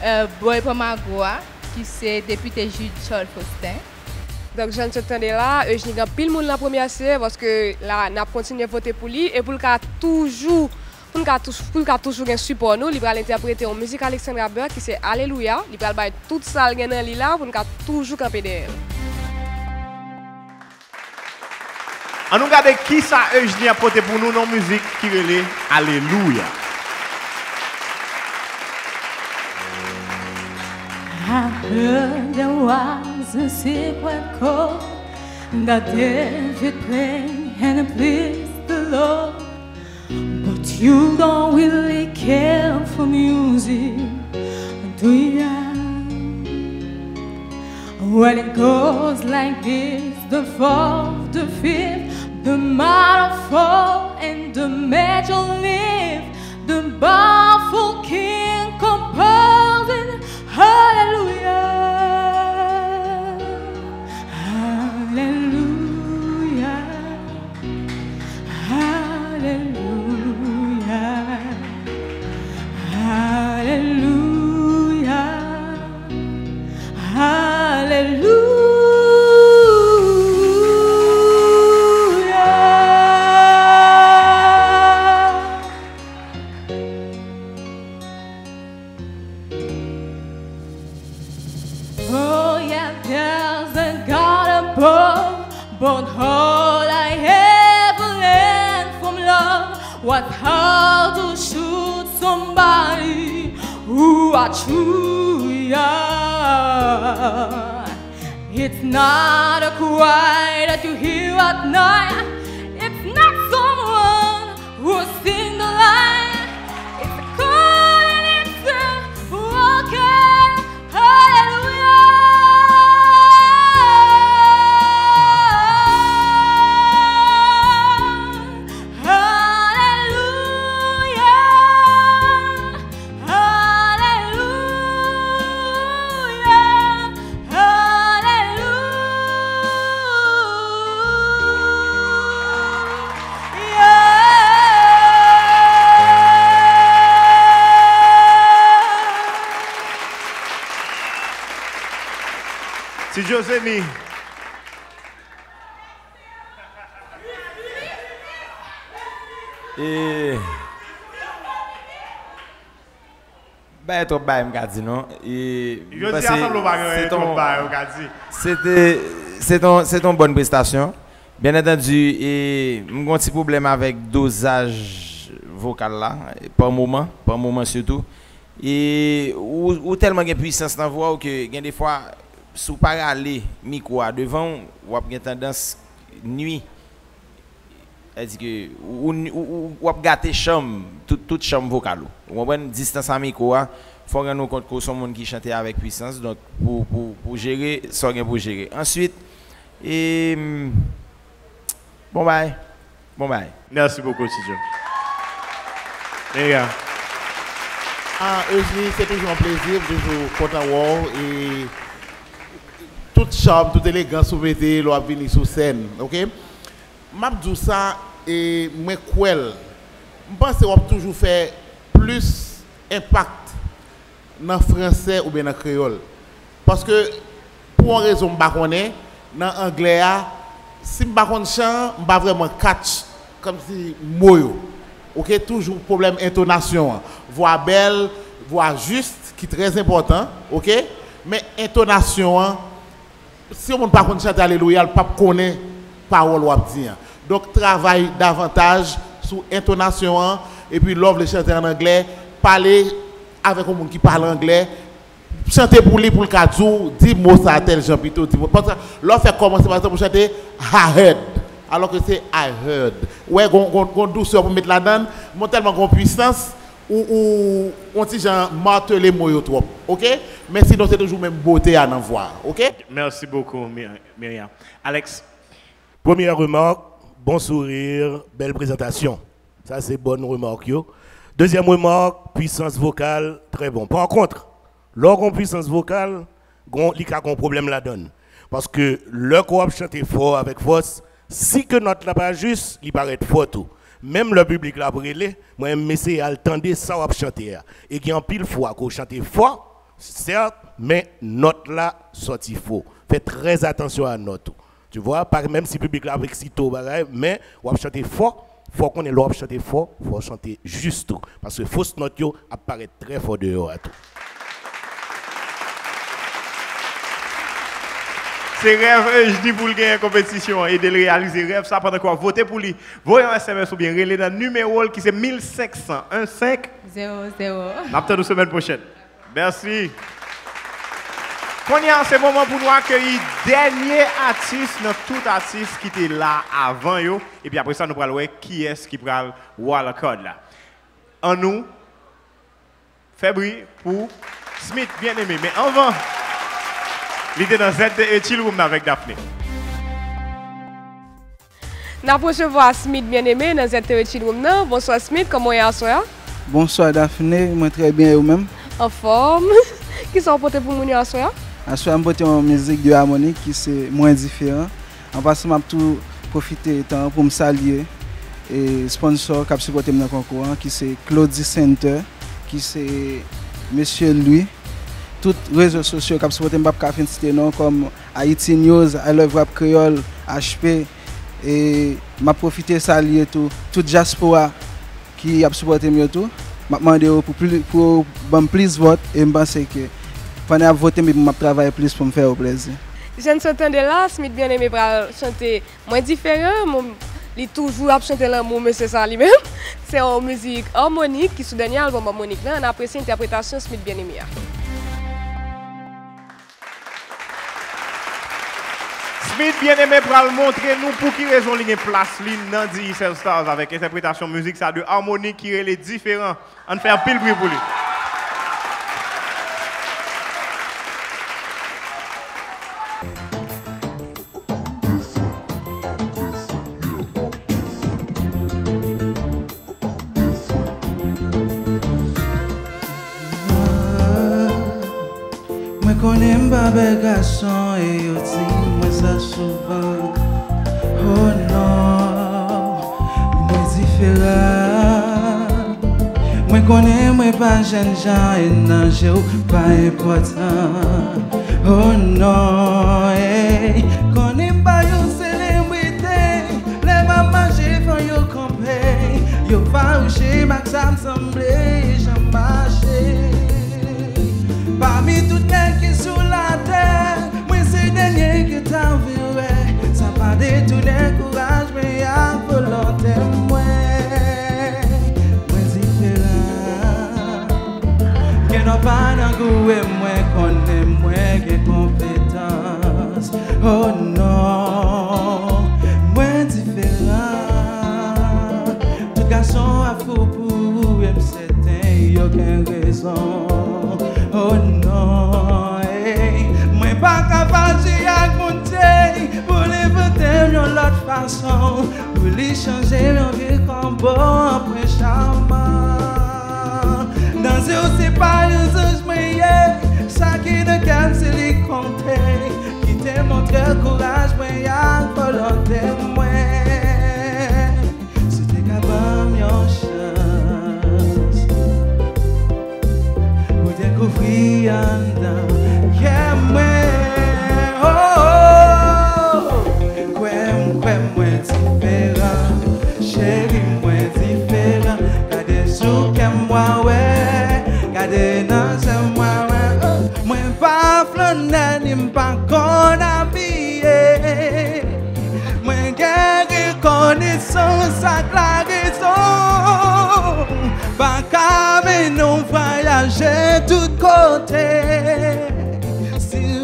euh, bò Pamago a, ki se depite Jude Charles Faustin. Donk, jan n sot tande la, Eugenie gen anpil moun l ap remèsye, paske la, n ap kontinye vote pou li, e pou l ka toujou, pou n ka tou-, pou l ka toujou gen sipò nou, li pral entèprete yon mizik Alexandra Burke ki se Alelouya. Li pral bay tout sa l gen nan li la, pou n ka toujou kanpe dèyè l. Ann nou gade kisa Eugenie ap pote pou nou nan mizik ki rele Alelouya. I heard there was Since it went cold, that David prayed and pleased the Lord. But you don't really care for music, do ya? Well, it goes like this: the fourth, the fifth, the minor fall, and the major lift. The powerful king composing hallelujah, hallelujah, hallelujah, hallelujah, hallelujah. Oh, yeah, there's a God above, but all I ever learned from love was how to shoot somebody who I truly are. It's not a cry that you hear at night. It's not someone who sing the line. It's a call and it's a broken. Hallelujah. Hallelujah. Hallelujah. Hallelujah. Ti Josemi. E Bagay twòp bagay m ka di non. E m Jodi a panse sanble w pa gen se t twòp on bagay ou ka di. Se te, se t on, se t on bòn prestasyon. Byen antandi, e m gen yon ti pwoblèm avèk dozaj vokal la, pa moman, pa moman sitou. E ou, ou tèlman gen pwisans nan vwa w ke gen defwa, si w pa rale mikwo a devan w, w ap gen tandans nwi. Sa vle di ke ou, ou, ou, ou, w ap gate chanm, tout, tout chanm vokal ou. Ou konprann? Distans a mikwo a, fò w rann ou kont ke w se yon moun ki chante avèk pwisans, donk pou, pou, pou jere sa w gen pou jere. Answit, e, bon bagay, bon bagay. Merci beaucoup, Ti Joe. Mega. Ah, Eugenie, se toujou yon plezi, m toujou kontan wè w, e tout cham, tout elegans ou mete lè w ap vini sou sèn, oke? M ap di w sa, e mwen kwè l. M panse w ap toujou fè plis enpak nan fransè oubyen nan kreyòl. Paske, pou yon rezon m pa konnen, nan anglè a, si m pa konn chan an, m pa vrèman catch, kòmsi mo yo. Oke, toujou pwoblèm entonasyon an. Vwa bèl, vwa jis, ki trè enpòtan, oke? Men entonasyon an, si yon moun pa konn chante alelouya, l p ap konnen pawòl w ap di an. Donk, travay davantaj sou entonasyon an, epi lè w vle chante an anglè, pale avèk yon moun ki pale anglè, chante pou li, pou l ka di w, di mo sa a tèl jan pito, di mo, paske lè w fè kòmanse, pa egzanp, ou chante I heard, alò ke se I heard. Ou wè, gon, gon, gon dousè pou met ladan l, men tèlman gon pwisans, ou, ou, on ti jan matele mo yo twòp, oke? Men sinon, se toujou menm bote a nan vwa a, oke? Merci beaucoup, Myriam. Alex. Premyè remak, bon sourire, bèl prezantasyon. Sa se bòn remak yo. Dezyèm remak, pwisans vokal, trè bon. Pa kont, lè w gen pwisans vokal, gon, li ka gen pwoblèm ladan l. Paske lè ke w ap chante fò avèk fòs, si ke nòt la pa jis, li parèt fò tou. Menm lè piblik la ap rele, mwen menm m eseye al tande sa w ap chante a. E gen anpil fwa ke w chante fò, sèt, men nòt la sòti fo. Fè trè atansyon a nòt ou. Tu vois, pa, menm si piblik la ap eksite w bagay, men w ap chante fò, fò w konnen lè w ap chante fò, fò w chante jis tou. Paske fos nòt yo ap parèt trè fò deyò a tou. Se rèv Eugenie pou l genyen konpetisyon an, ede l reyalize rèv sa pandan ke w ap vote pou li. Voye yon S M S oubyen rele nan nimewo l ki se mil senk san, en senk. Zewo zewo. N ap tann ou semèn pwochèn. Mèsi. Kounye a, se moman pou nou akeyi dènye atis nan tout atis ki te la avan yo. Epi apre sa, nou pral wè kiyès ki pral wildcard la. Annou fè bri pou Smith Bien-Aimé. Men anvan, li te nan Z T E Chill Room nan avèk Daphné. N ap resevwa Smith Bien-Aimé nan Z T E Chill Room nan. Bonswa Smith, kòman w ye aswè a? Bonswa Daphné, mwen trè byen, e ou menm? Anfòm. Kisa w pote pou moun yo aswè a? Aswè a m pote yon mizik de Harmonik ki se Mwen Diferan. An pasan, m ap tou pwofite tan an pou m salye, e, sponsò k ap sipòte m nan konkou an, ki se Claudie Center, ki se Mesye Louis. Tout rezo sosyo k ap sipòte m, m p ap ka fin site non, kòm Haiti News, I Love Rap Kreyòl, H P, e m ap pwofite salye tou tout dyaspora ki ap sipòte m yo tou. M ap mande yo pou pli, pou yo ban m plis vòt, e m panse ke pandan y ap vote m epi m ap travay plis pou m fè yo plèzi. Jan n sot tande la, Smith Bien-Aimé pral chante Mwen Diferan, mwen, li toujou ap chante lanmou, mesye sa li menm. Se yon mizik Harmonik ki sou dènye albòm Harmonik lan. Ann apresye entèpretasyon Smith Bien-Aimé a. Smith Bien-Aimé pral montre nou pou ki rezon li gen plas li nan Digicel Stars avèk entèpretasyon mizik sa de Harmonik ki rele Diferan. Ann fè anpil bri pou li. Mwen konnen m pa bèl gason e yo di mwen sa souvan. Oh non, mwen diferan. Mwen konnen mwen pa jènjan e nan je w pa enpòtan. Oh non, ey, konnen m pa yon selebrite. Lè m ap mache fò yo kanpe, yo fawouche m ak sa m sanble jan m mache. Pami tout nèg ki sou latè, mwen se dènye ke t anvi wè. Sa pa detounen kouraj mwen ak volonte mwen. Mwen diferan. Gen nòt pa nan gou e mwen konnen mwen gen konpetans. Oh non, mwen diferan. Tout gason ap fou pou ou e m sèten yo gen rezon. Oh non, ey, mwen pa ka pati ak Bondye pou li vote m yon lòt fason, pou li chanje m yon vye kanbo an pwen chaman. Nan zye w se pa yon zanj mwen ye, sa ki nan kè m se li konte. Ki te montre kouraj mwen ak volonte mwen. Si w te ka ban m yon chans pou dekouvri anndan kè mwen. Oh, oh, oh. Kwè m, kwè m, mwen diferan. Cheri, mwen diferan. Gade sou kè m, w a wè. Gade nan je m, w a wè. Oh, mwen pa flannè, ni m pa konn abiye. Mwen gen rekonesans ak larezon. Pa ka mennen w vwayaje tout kote. Si w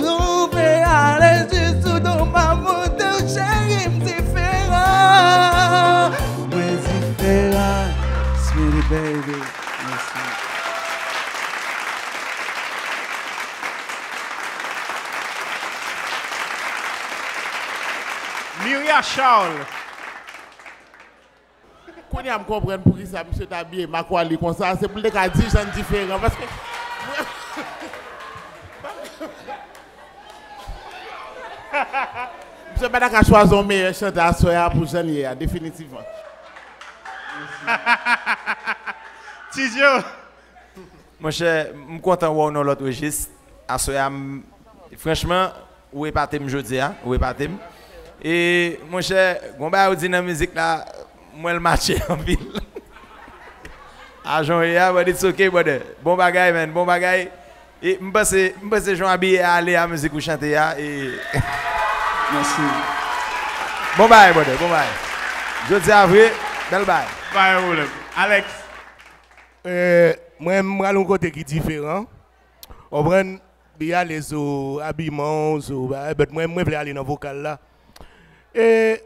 vle ale jis sou do m, m ap montre w, cheri, m diferan. Mwen diferan. Smitty baby. Mèsi. Miria Charles. Kounye a m konprann poukisa misye t abiye makwali konsa. Se pou l te ka di jan l diferan. Paske misye pa ta ka chwazi yon meyè chantè aswè a pou jan l ye a, definitivman. Ti Djo. Monchè, m kontan wè w nan yon lòt rejis. Aswè a, m, franchman, ou epate m jodi a, ou epate m. E, monchè, gon bagay ou di nan mizik la, m wè l matche anpil. A jan w ye a, but it's ok, brother. Bon bagay, man, bon bagay. E m panse, m panse jan w abiye a ale a mizik ou chante a, e mèsi. Bon bagay, brother, bon bagay. Jodi a vre, bèl bagay. Pa gen pwoblèm. Alex. Eh, mwen, m pral yon kote ki diferan. Konprann? Li ale sou abiman w, sou bagay, but mwen, mwen vle ale nan vokal la. E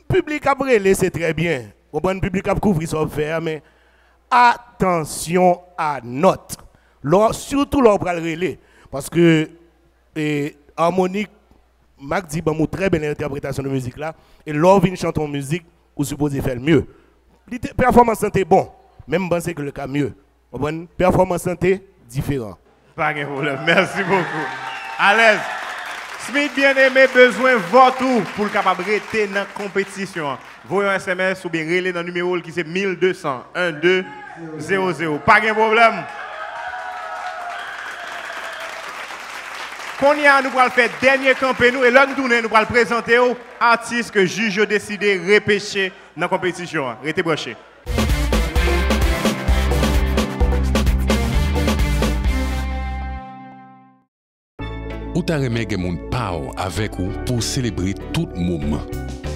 piblik ap rele, se trè byen. Konprann, piblik ap kouvri sa w ap fè a, men atansyon a nòt. Lè w, sitou lè w pral rele. Paske, e, Harmonik, Mac D ban m yon trè bèl entèpretasyon de mizik la. E lè w vin chante yon mizik, ou sipoze fè l mye. Li te, pèfòmans lan te bon, men m panse ke l ka mye. Konprann? Pèfòmans lan te diferan. Pa gen pwoblèm. Mèsi bokou. Alèz. Smith Bien-Aimé bezwen vòt ou pou l kapab rete nan konpetisyon an. Voye yon S M S oubyen rele nan nimewo l ki se mil de san, en de zewo zewo. Pa gen pwoblèm. Kounye a, nou pral fè dènye kanpe nou, e lè n tounen, nou pral prezante w atis ke jij yo deside repeche nan konpetisyon an. Rete branche. Ou ta renmen gen moun pa w avèk ou pou w selebre tout moman,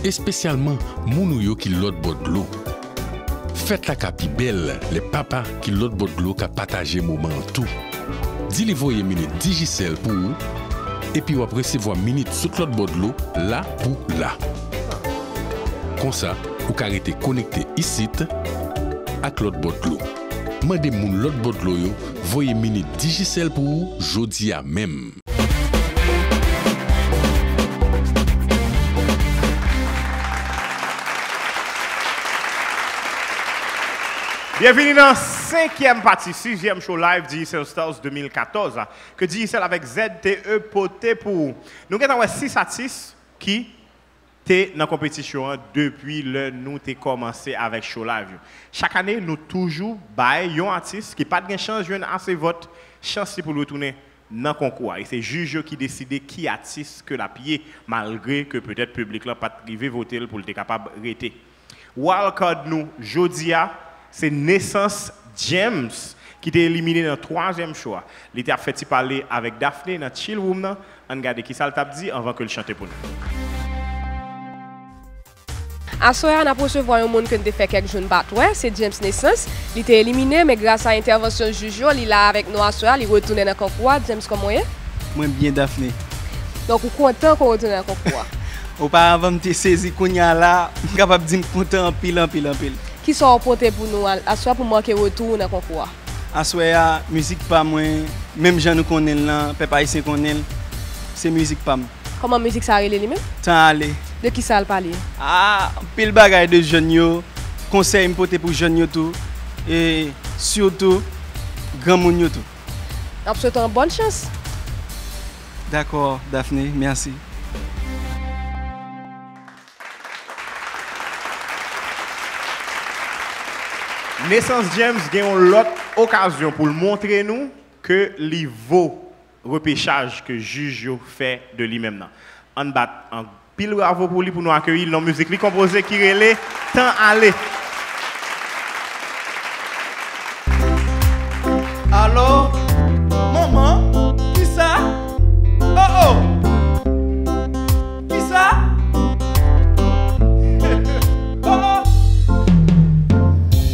espesyalman moun ou yo ki lòt bò dlo. Fèt la ka pi bèl lè papa ki lòt bò dlo ka pataje moman an tou. Di li voye minit Digicel pou ou, epi w ap resevwa minit sot lòt bò dlo la pou la. Konsa, ou ka rete konekte isit ak lòt bò dlo. Mande moun lòt bò dlo yo voye minit Digicel pou ou jodi a menm. Byenvini nan senkyèm pati, sizyèm show live Digicel Stars de mil katòz la, ke Digicel avèk Z T E pote pou ou. Nou gentan wè sis atis ki te nan konpetisyon an depi lè nou te kòmanse avèk show live yo. Chak ane, nou toujou bay yon atis ki pa t gen chans jwenn ase vòt, chans li pou l retounen nan konkou a. E se jij yo ki deside ki atis ke l ap ye, malgre ke petèt piblik lan pa t rive vote l pou l te kapab rete. Wildcard nou jodi a, se nesans James, ki te elimine nan twazyèm show a. Li te ap fè ti pale avèk Daphné nan Chill Room nan. Ann gade kisa l t ap di anvan ke l chante pou nou. Aswè a, n ap resevwa yon moun ke n te fè kèk jou n pa t wè, se James Naissance. Li te elimine, men gras a entèvansyon jij yo, li la avèk nou aswè a, li retounen nan konkou a. James, kòman w ye? Mwen byen, Daphné. Donk, ou kontan ke w retounen nan konkou a? Oparavan, m te sezi, kounye a la, m kapab di m kontan anpil, anpil, anpil. Kisa w pote pou nou a-, aswè a pou make retou w nan konkou a? Aswè a, mizik pa mwen, menm jan nou konnen l lan, pèp ayisyen konnen l, se mizik pa m. Kòman mizik sa rele li menm? Tan ale. De kisa l pale? Ah, anpil bagay de jèn yo, konsèy m pote pou jèn yo tou, e sitou granmoun yo tou. N ap swete w bòn chans. Dakò, Daphné, mèsi. Nesans James gen yon lòt okazyon pou l montre nou ke li vo repechaj ke jij yo fè de li menm nan. Ann bat anpil bravo pou li, pou nou akeyi l nan mizik li konpoze ki rele Tan Ale. Alò, manman, kisa? Oh, oh! Kisa? Oh, oh!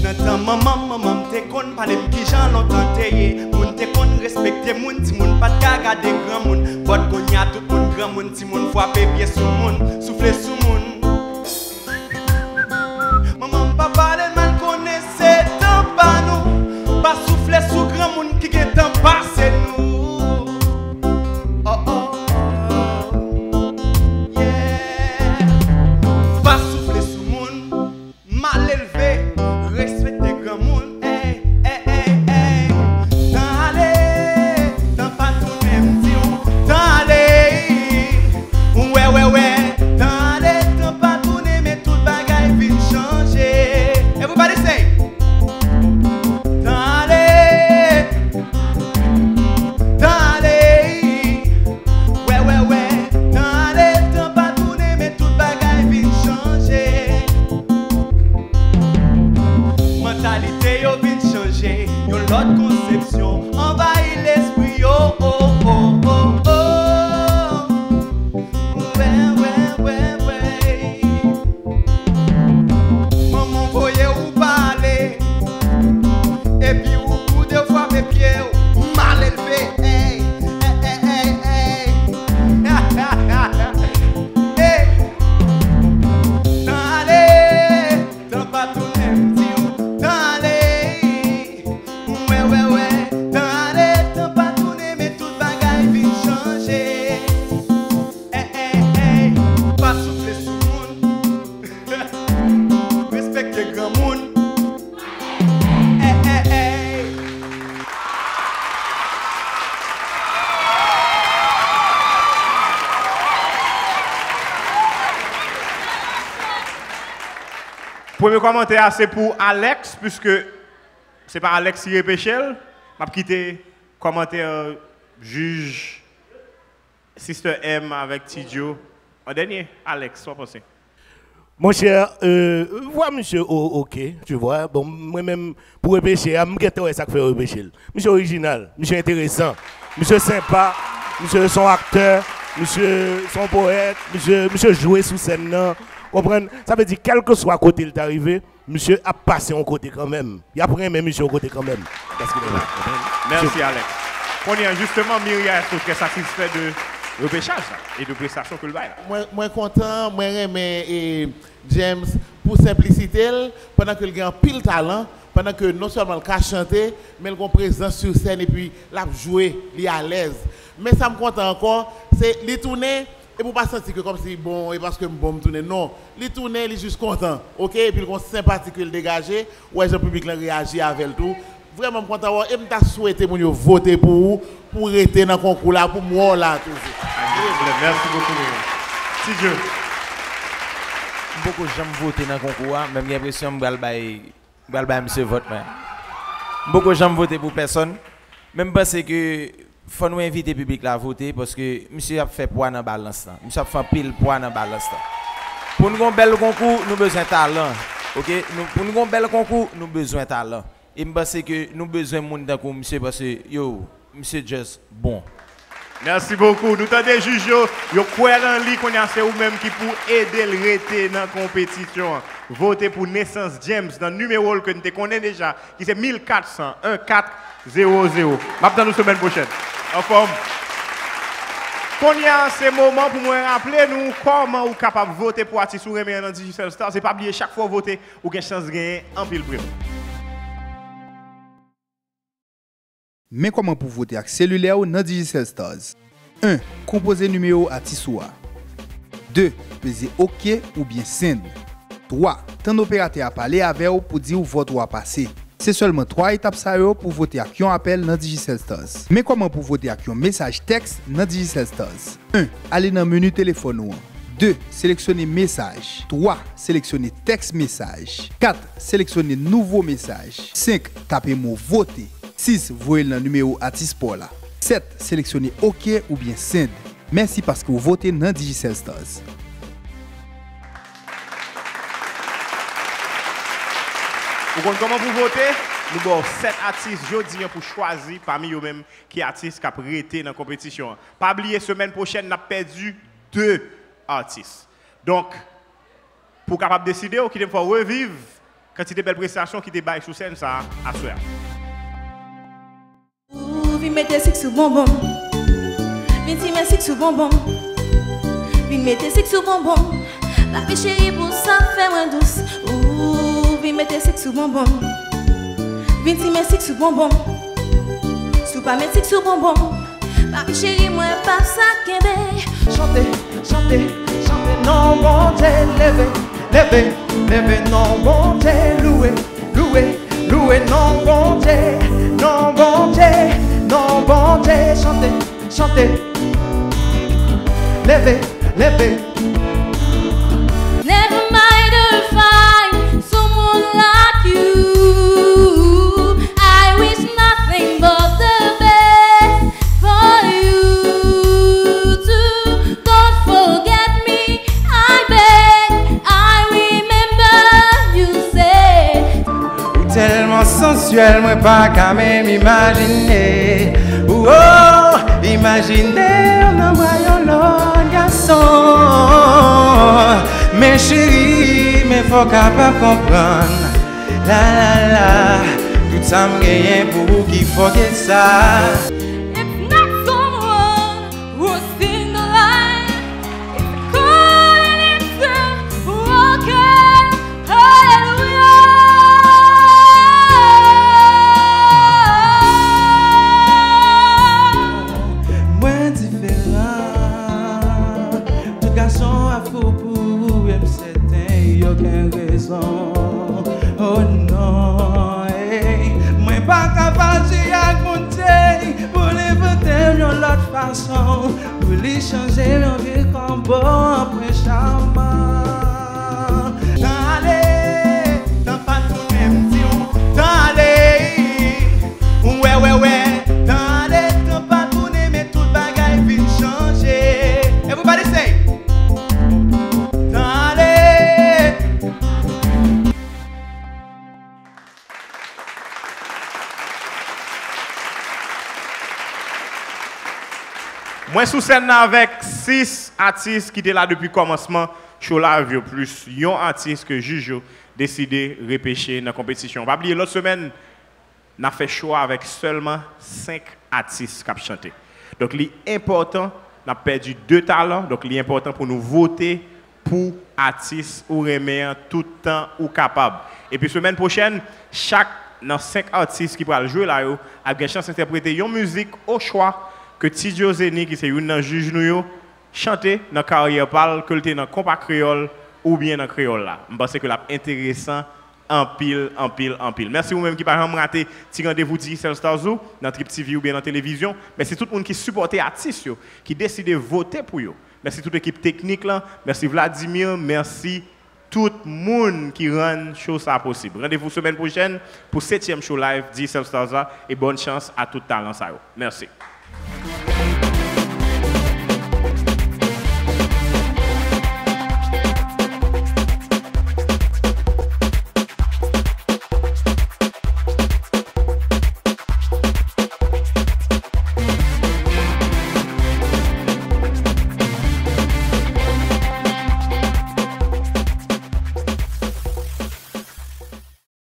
Nan tan manman, manman m te konn pale m kijan lontan te ye. Moun te konn respekte moun, timoun pa t ka gade granmoun. But kounye a tout moun granmoun, timoun frape pye sou moun, soufle sou moun. Manman m pa pale mal, konnen se tan pa nou. Pa soufle sou granmoun ki gentan pase nou. Oh, oh, oh, yeah. Pa soufle sou moun, mal elve, respekte granmoun. Ey, ey, ey, ey. Tan ale, tan pa tounen, m di w, tan ale. Wè, wè, wè, tan ale, tan Premye kòmantè a se pou Alex, piske se pa Alex ki repeche l. M ap kite kòmantè jij Sister M avèk Ti Joe. An dènye, Alex, sa w panse? Monchè, euh, vwa misye o- oke, tu vois. Bon, mwen menm, pou repeche a, m gentan wè sa k fè yo repeche l. Misye orijinal, misye enteresan, misye senpa, misye se yon aktè, misye se yon powèt, misye, misye jwe sou sèn nan, konprann? Sa vle di, kèlkeswa kote l ta rive, misye ap pase yon kote kanmenm. Y ap renmen misye yon kote kanmenm. Paske l la, konprann? Mèsi, Alex. Kounye a, jisteman, Miria, èske w trè satisfè de repechaj la e de prestasyon ke l bay la? Mwen, mwen kontan, mwen renmen e James pou senplisite l, pandan ke l gen anpil talan, pandan ke non sèlman l ka chante, men l gen yon prezans sou sèn epi l ap jwe, li alèz. Men sa m kontan ankò, se li tounen, epi w pa santi ke kòmsi, bon, e paske m bon m tounen. Non, li tounen, li jis kontan, oke? Epi l gen yon senpati ke l degaje, w wè jan piblik lan reyaji avè l tou. Vrèman, m kontan wè w e m ta swete moun yo vote pou ou, pou w rete nan konkou la, pou m wè w la toujou. Mèsi bokou, Miriam. Ti Joe. M poko janm vote nan konkou a, men m gen enpresyon m pral bay, m pral bay misye vòt mwen. M poko janm vote pou pèsonn, men m panse ke fò nou envite piblik la vote, paske misye ap fè pwa nan balans lan. Misye ap fè anpil pwa nan balans lan. Pou n gon bèl konkou, nou bezwen talan. Oke? Nou, pou n gon bèl konkou, nou bezwen talan. E m panse ke nou bezwen moun tankou misye, paske, yo, misye just bon. Mèsi bokou. Nou tande jij yo, yo kwè nan li, kounye a se ou menm ki pou ede l rete nan konpetisyon an. Vote pou Naissance James nan nimewo l ke n te konnen deja, ki se mil kat san, en kat zewo zewo. M ap tann ou semèn pwochèn. Anfòm. Kounye a, se moman pou mwen raple nou kòman ou kapab vote pou atis ou renmen an nan Digicel Stars. E pa bliye, chak fwa w vote, ou gen chans genyen anpil prèm. Men kòman pou vote ak selilè w nan Digicel Stars. En. Konpoze nimewo atis ou a. De. Peze oke oubyen send. Twa. Tann operatè a pale avè w pou di w vòt ou a pase. Se sèlman twa etap sa yo pou vote ak yon apèl nan Digicel Stars. Men kòman pou vote ak yon mesaj tèks nan Digicel Stars. En. Ale nan meni telefòn ou an. De. Seleksyone mesaj. Twa. Seleksyone tèks mesaj. Kat. Seleksyone nouvo mesaj. Senk. Tape mo vote. Sis. Voye l nan nimewo atis pa w la. Sèt. Seleksyone oke oubyen send. Mèsi paske w vote nan Digicel Stars. Ou konn kòman pou vote? Nou ba w sèt atis jodi an pou chwazi pami yo menm ki atis k ap rete nan konpetisyon an. Pa bliye, semèn pwochèn, n ap pèdi de atis. Donk, pou w kapab deside w, kite m fè w reviv kantite bèl prestasyon ki te bay sou sèn sa a aswè a. Ou vin mete sik sou bonbon m. Vin simen sik sou bonbon m. Vin mete sik sou bonbon m. Papi cheri, pou sa fè mwen dous. Ou vin mete sik sou bonbon m. Vin simen sik sou bonbon m. Si w pa met sik sou bonbon m, papi cheri, mwen p ap sa kenbe. Chante, chante, chante non Bondye, leve, leve, leve non Bondye, louwe, louwe, louwe non Bondye, non Bondye, non Bondye, chante, chante, leve, leve. Never mind if I someone like you. I wish nothing but the best for you too. Don't forget me, I beg. I remember you say. Ou tèlman sansyèl, mwen pa ka menm imajine. Ou, oh, imajine w nan bra yon lòt gason. Men cheri, men fò w kapab konprann. La, la, la, tout sa m genyen pou ou ki fò ke sa. It's not someone who's in the line. It's a call and it's a walker. Hallelujah. Mwen diferan. Tout gason ap fou pou ou, e m sèten yo gen rezon. Oh non, ey. Mwen pa ka aji ak Bondye pou li vote m yon lòt fason, pou li chanje m yon vil kanbo an princh chaman. Rale, Mwen sou sèn nan avèk sis atis ki te la depi kòmansman show live yo, plis yon atis ke jij yo deside repeche nan konpetisyon. Pa bliye, lòt semèn, n ap fè show avèk sèlman senk atis k ap chante. Donk, li enpòtan, n ap pèdi de talan, donk li enpòtan pou nou vote pou atis ou renmen an tout tan ou kapab. Epi semèn pwochèn, chak nan senk atis ki pral jwe la yo ap gen chans entèprete yon mizik o chwa ke Ti Diozeni, ki se youn nan jij nou yo, chante nan karyè pa l, ke l te nan konpa kreyòl oubyen nan kreyòl la. M panse ke l ap enteresan anpil, anpil, anpil. Mèsi ou menm ki pa janm rate ti randevou Digicel Stars ou nan Trip T V oubyen nan televizyon. Mèsi tout moun ki sipòte atis yo, ki deside vote pou yo. Mèsi tout ekip teknik lan, mèsi Vladimir, mèsi tout moun ki rann show sa posib. Randevou semèn pwochèn pou setyèm show live Digicel Stars la, e bòn chans a tout talan sa yo. Mèsi.